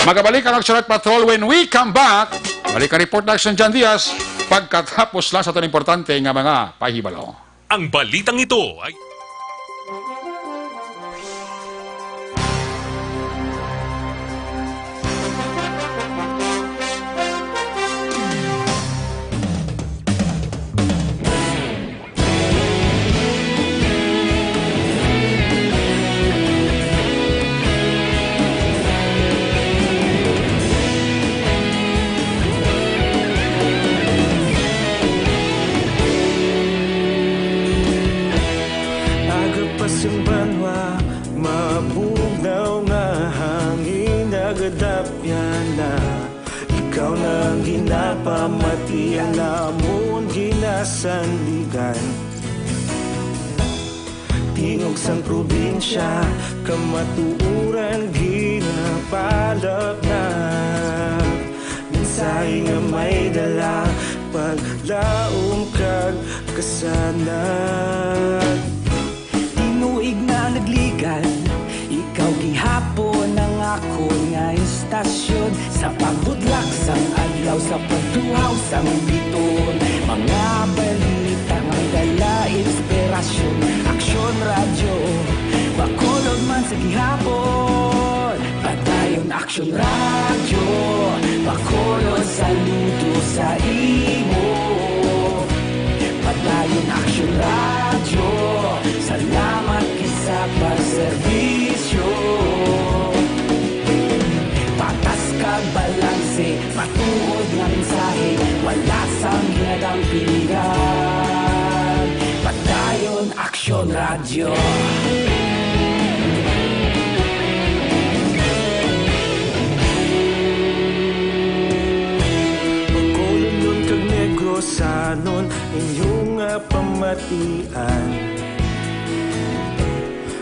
Magabalik ang Aksyon Night Patrol when we come back. Balik ang report na Aksyon Jan Diaz pagkatapos lang sa itong importante nga mga pahibalo. Ang balitang ito ay Aga pa sang banwa, mabugnaw nga hangin nagadapyan na. Ikaw na ang ginapamati, ang amon ginasandigan. Tingog sang probinsya, kamatuoran ginapalapnap. Mensahe nga may dala, paglaom kag kasanag. Tinuig na nagligad, ikaw gihapon ang akon nga istasyon. Sa pagbudlak sang adlaw, sa pagtuhaw sang biton, mga balita nga dala inspirasyon. Aksyon Radyo Bacolod man sa gihapon. Padayon Aksyon Radyo Bacolod, saludo sa imo. Padayon Aksyon Radyo, salamat gid sa pagserbisyo. Patas kag balanse, matuod nga mensahe, wala sang ginadampigan. Padayon Aksyon Radyo. Bacolodnon kag Negrosanon, inyo nga pamatian.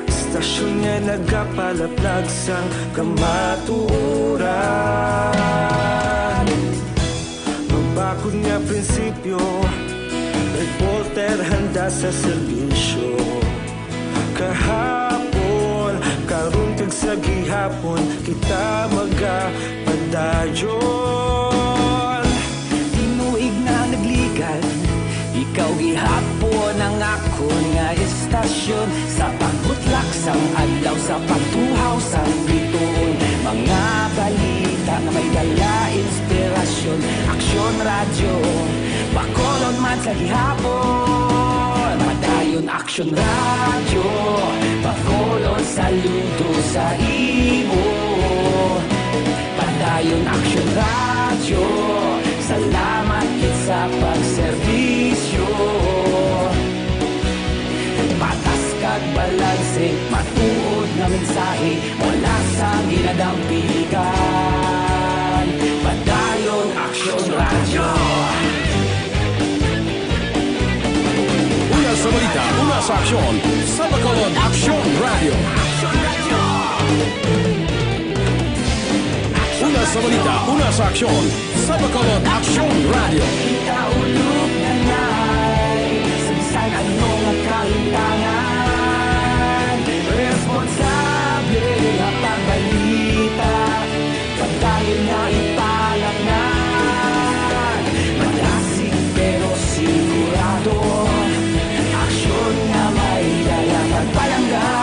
Istasyon nga nagapalaplag sang kamatuoran. Mabakod nga prinsipyo, reporter handa sa serbisyo. Kahapon, karon kag sa gihapon, kita magapadayon. Tinuig na nagligad, ikaw gihapon ang akon nga istasyon. Sa pagbutlak Sang adlaw sa pagtuhaw sang bituon, mga balita nga may dala inspirasyon. Aksyon Radyo, Bacolod man sa gihapon. Padayon Aksyon Radyo, Bacolod saludo sa imo. Padayon Aksyon Radyo, salamat gid sa pagserbisyo. Patas kag balanse, matuod nga mensahe, wala sang ginadampigan. Padayon Aksyon Radyo. Una sa balita, una sa aksyon, sa Bacolod Aksyon Radyo. Una sa balita, una sa aksyon, sa Bacolod Aksyon Radyo. Kita ulog na nay, sa bisan ano nga kalintangan, responsable nga pagbalita, padayon nga ipalaknag. Madasig pero sigurado, aksyon nga may dala pagpalangga.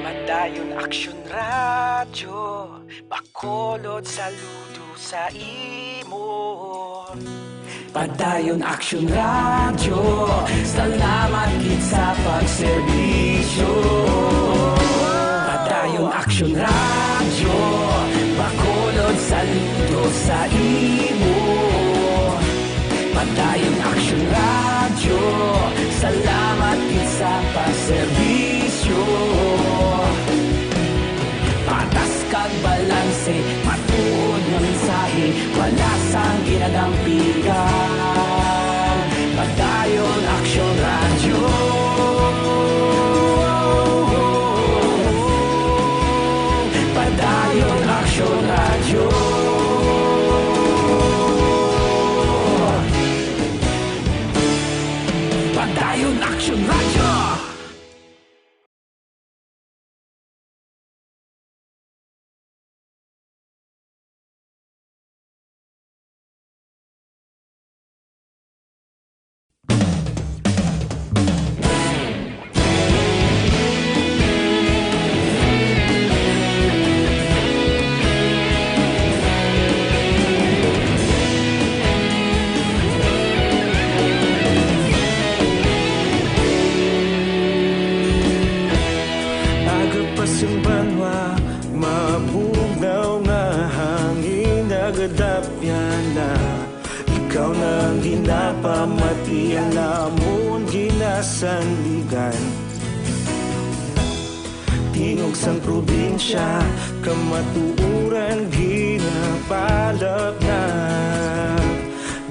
Padayon Aksyon Radyo, Bacolod saludo sa imo. Padayon Aksyon Radyo, salamat gid sa pagserbisyo. Padayon Aksyon Radyo, Bacolod saludo sa imo. Padayon Aksyon Radyo, salamat gid sa pagserbisyo. Patas kag balanse, matuod nga mensahe, wala sang ginadampigan. Padayon Aksyon Radyo. Padayon Aksyon Radyo. Padayon Aksyon Radyo. Agapas ang banwa, mabugnaw nga hangin, nagadapyan na. Ikaw na ang ginapamati, ang amon ginasandigan. Tingog sang probinsya, kamatuoran ginapalapnag.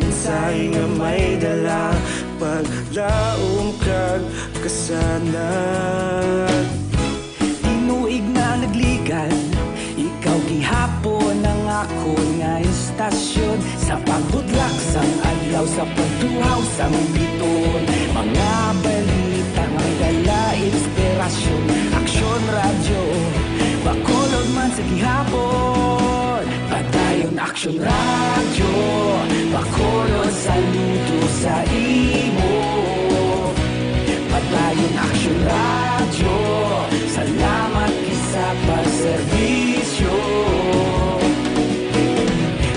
Mensahe nga may dala, paglaom kag kasanag. Tinuig na nagligan, ikaw gihapon ang akon nga istasyon. Sa pagbutlak sang adlaw, sa pagtuhaw sang bituon, mga balita nga may dala inspirasyon. Aksyon Radyo, Bacolod man sa gihapon. Padayon Aksyon Radyo, Bacolod saludo sa imo. Padayon Aksyon Radyo, salamat gid sa pagserbisyo.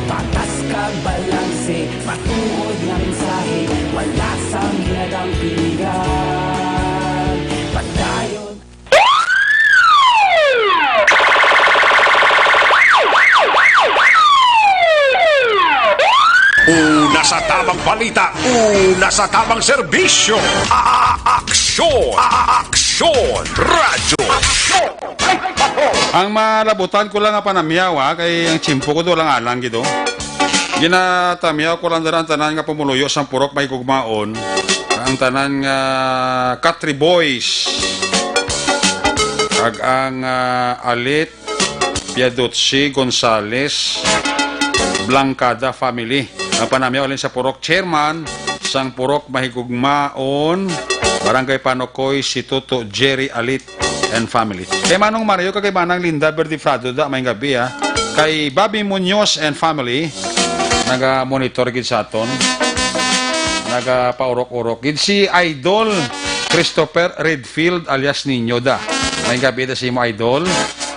Patas kag balanse, matuod nga mensahe, wala sang ginadampigan. Padayon. Una sa tamang balita, una sa tamang serbisyo. A-, aksyon, a-, aksyon, radyo. Aksyon. Ang malabutan ko lang nga panamyaw, ha, kay ang tiyempo ko doon lang alang gid, oh. Ginatamyaw ko lang dala ang tanan nga pumuluyo sang Purok Mahigugmaon, ang tanan nga Katri Boys, kag ang, ah, Alit Piadotsi Gonzales Blancada family. Ang panamyaw halin sa Purok Chairman, sang Purok Mahigugmaon, Barangay Panokoy, si Toto Jerry Alit and family. Kay Manong Mario, kag kay Manang Linda Verdifrado da, may gabi, ah. Kay Bobby Munoz and family, naga-monitor gid sa aton. Nagapaurok-urok gid si Idol Christopher Redfield alias Niño da. May gabi da si mo, Idol.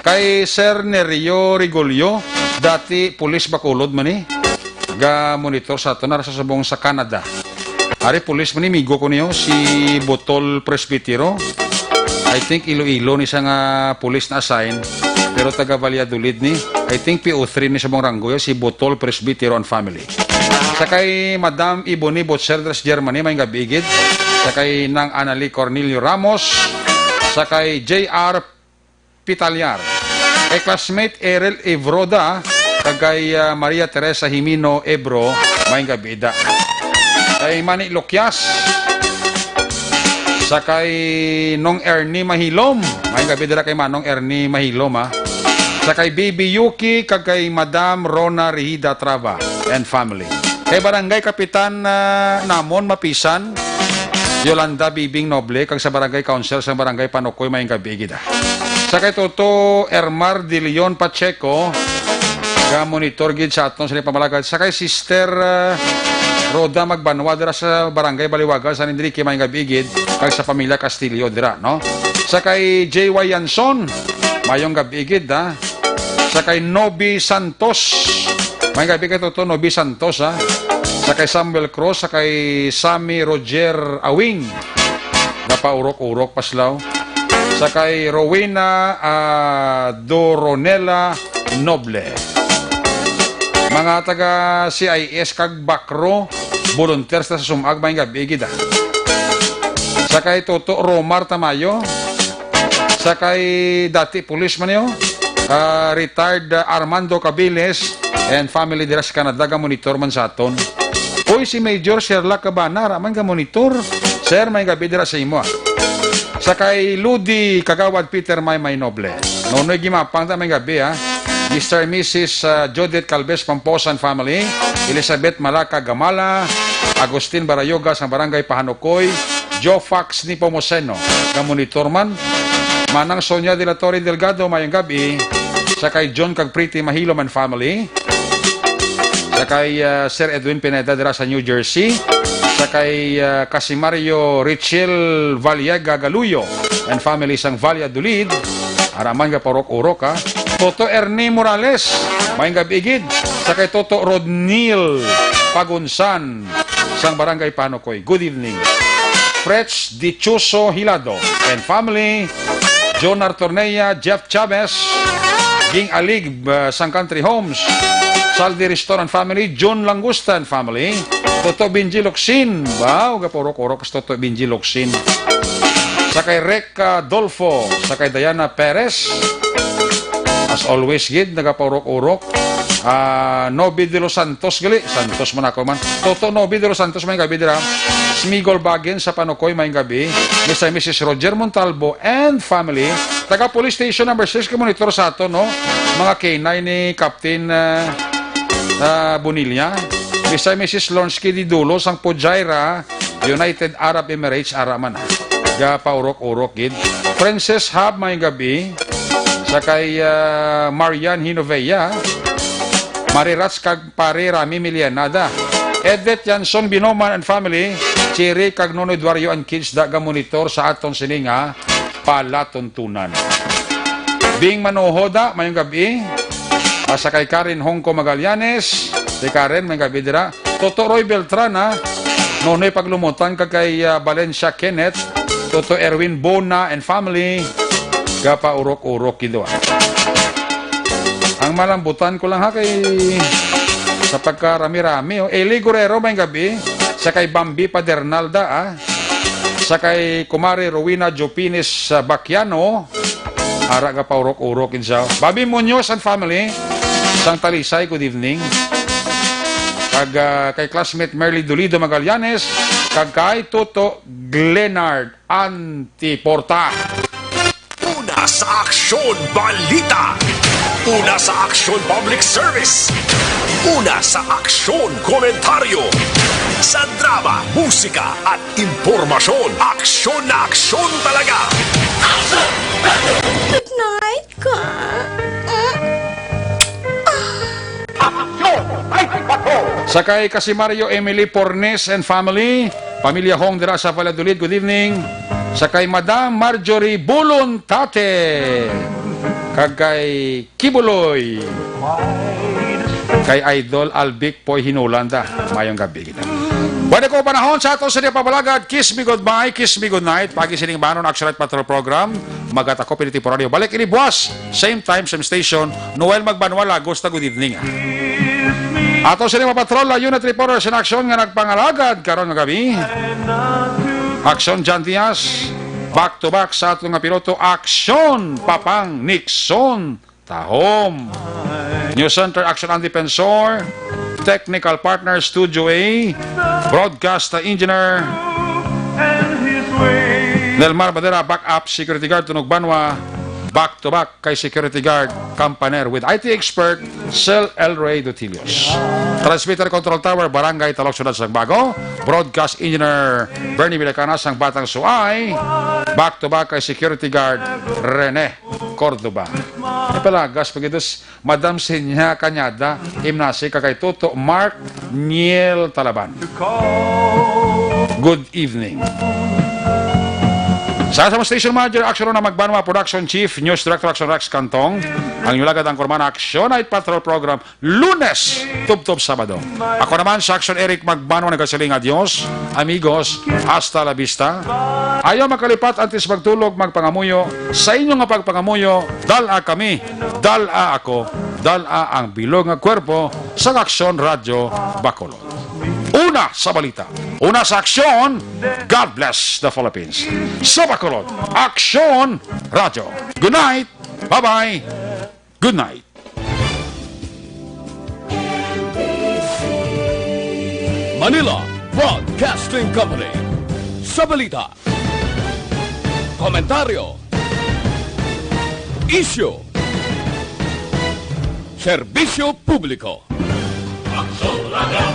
Kay Sir Nerio Rigolio, dati pulis Bacolod man ni. Ga-monitor sa aton, nara sa subong sa Canada. Ari, pulis man ni, migo ko niyo, si Botol Presbitero. I think Iloilo ni siya nga pulis na assign, pero taga Valladolid ni. I think P O three ni sa mong ranggo yo, si Botol Presbitero and family. Sa kay Madam Ebony Butcher sa Germany, may gabi gid. Sa kay Nang Anali Cornelio Ramos. Sa kay J R Pitalyar. Kay classmate Erel Evroda, kag kay, ah, Maria Teresa Jimino Ebro, may gabi da. Kay Manny Lukyas, sa kay Nong Ernie Mahilom, may gabi dira kay Manong Ernie Mahilom, ah. Sa kay Baby Yuki, kag kay Madam Rona Rihida Trava and family. Kay Barangay Kapitan, ah, namon, Mapisan, Yolanda Bibing Noble, kag sa Barangay Council sa Barangay Panokoy, may gabi gid, ah. Sa kay Toto Ermar de Leon Pacheco, ga-monitor gid sa aton sa pamalagat. Sa kay Sister, ah, Rhoda Magbanwa dira sa Barangay Baliwagan, San Enrique, may gabi gid, kag sa pamilya Castillo dira, no? Sa kay J Y Yanson, mayong gabi gid, ha? Sa kay Nobi Santos, may gabi kay Toto Nobi Santos, ha? Sa kay Samuel Cruz, sa kay Sammy Roger Awing, gapaurok-urok, paslaw. Sa kay Rowena, ah, Doronela Noble. Mga taga C I S kag Bakro, volunteers na sa Sumag, may gabi gid, ah. Sa kay Toto Romar Tamayo, sa kay dati policeman niyo, ah, retired, ah, Armando Cabiles and family dira sa Canada, ga-monitor man sa aton. Uy, si Major Sherlock Cabana, ra man ga-monitor. Sir, may gabi dira sa imo, ah. Sa kay Ludi Kagawad Peter Maymay Noble. Nonoy Gimapang ta, may gabi, ah. Mister and Missus, ah, Judith Calves Pamposan family, Elizabeth Malaka Gamala, Agustin Barayoga sang Barangay Pahanukoy, Jofax Nepomuceno, ga-monitor man. Manang Sonia de la Torre Delgado, mayong gabi. Sa kay John kag Pretty Mahilom and family. Sa kay, ah, Sir Edwin Pineda dira sa New Jersey. Sa kay, ah, Casimario Richel Valiega Galuyo and family sang Valladolid. Ara man gapaurok-urok, ha. Toto Ernie Morales, mayong gabi gid. Sa kay Toto Rodnil Pagunsan sang Barangay Panukoy. Good evening. Frets Dichoso Hilado and family. John Artornea, Jeff Chavez, Ging Alig, uh, sang Country Homes, Saldi Restaurant family, John Langusta and family, Toto Benji Locsin, wow, gapaurok-urok sa Toto Benji Locsin. Sa kay Rek, uh, Dolfo, sa kay Diana Perez, as always gid, nagapaurok-urok. Ah, Nobi de los Santos gali, Santos man ako man. Toto Nobi de los Santos, may gabi dira. Smigol Bagin sa Panukoy, may gabi. Mister and Missus Roger Montalbo and family. Taga Police Station number six, ka-monitor sa ato, no? Mga K nine ni Captain, ah, ah, Bonilla. Mister and Missus Lonsky Didulo, sang Fujairah, United Arab Emirates, ara man, ah. Gapaurok-urok gid. Princess Hub, may gabi. Sa kay, ah, Marian Hinovea. Marirats kag pare Rami Milianada. Edith Yanson Binoman and family. Chiri kag Nonoy Duario and kids da ga-monitor sa aton sini nga palatuntunan. Bing Manohoda, mayong gabi. Ah, sa kay Karen Hongko Magallanes. Si Karen, may gabi dira. Toto Roy Beltran, ha? Nonoy Paglumutan kag kay, ah, Valencia Kenneth. Toto Erwin Bona and family. Gapaurok-urok gid, ah. Ang malambutan ko lang, ha, kay sa pagkarami-rami, oh. Eli Guerrero, may gabi. Sa kay Bambi Padernalda, ah. Sa kay Kumare Rowena Jopines, ah, Baquiano. Ara gapaurok-urok gid siya. Bobby Munoz and family, sang Talisay, good evening. Kag, ah, kay classmate Merly Dolido Magallanes, kag kay Toto Glenard Antiporta. Una sa Aksyon Balita. Una sa aksyon, public service. Una sa aksyon, komentaryo. Sa drama, musika, at impormasyon, aksyon na aksyon talaga. Good night, ka. Sa kay Casimario Emily Pornes and family, pamilya Hong dira sa Valladolid, good evening. Sa kay Madam Marjorie Bulontate, kag kay Kibuloy, kay Idol Albic Poy Hinulanda. Mayong gabi kita. Pwede ko panahon sa ato sa pamalagat, Kiss Me Goodbye, Kiss Me Goodnight. Pagi sining banon, Action Night Patrol Program. Magat ako, Piniti Porario. Balik ini buwas. Same time, same station. Noel Magbanwala, Gusta, good evening, ah. Ato sini mga patrol, la Unit Reporters in Action nga nagpangalagad karon nga gabi. Action John Diaz, back to back sa ato nga piloto, Action Papang Nixon Tahom. News Center, Action Andy Pensor, technical partner, Studio A, broadcast engineer, Nelmar Madera, backup security guard, Tunog Banwa, back to back kay security guard, kampaner with I T expert, Sel Elroy Dutilios. Transmitter control tower, Barangay Talok, Siyudad sang Bago. Broadcast engineer, Bernie Vilacana sang Batang Suay. Back to back kay security guard, Rene Cordoba. E pala, gas pagidos, Madam Sinya Cañada, Imnasi, kag kay Toto Mark Niel Talaban. Good evening. Sa, sa station manager, Action Rona Magbanwa, production chief, news director, Action Rex Cantong, ang inyong lagad, ang kurman, Action Night Patrol Program, Lunes, tubtob Sabado. Ako naman, sa Action Eric Magbanwa, nagasiling, "Adios, amigos, hasta la vista." Ayaw makalipat antes magtulog, magpangamuyo. Sa inyo nga pagpangamuyo, dal-a kami, dal-a ako, dal-a ang bilog nga kwerpo sa Action Radyo Bacolod. Una sa balita, una sa aksyon, God bless the Philippines. Sa Bacolod, Action Radyo. Good night. Bye-bye. Good night. Manila Broadcasting Company. Sa balita, komentaryo, isyu, serbisyo publiko. Aksyon Radyo.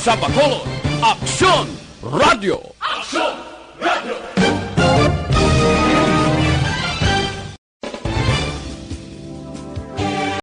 Sa Bacolod, Aksyon Radyo. Aksyon!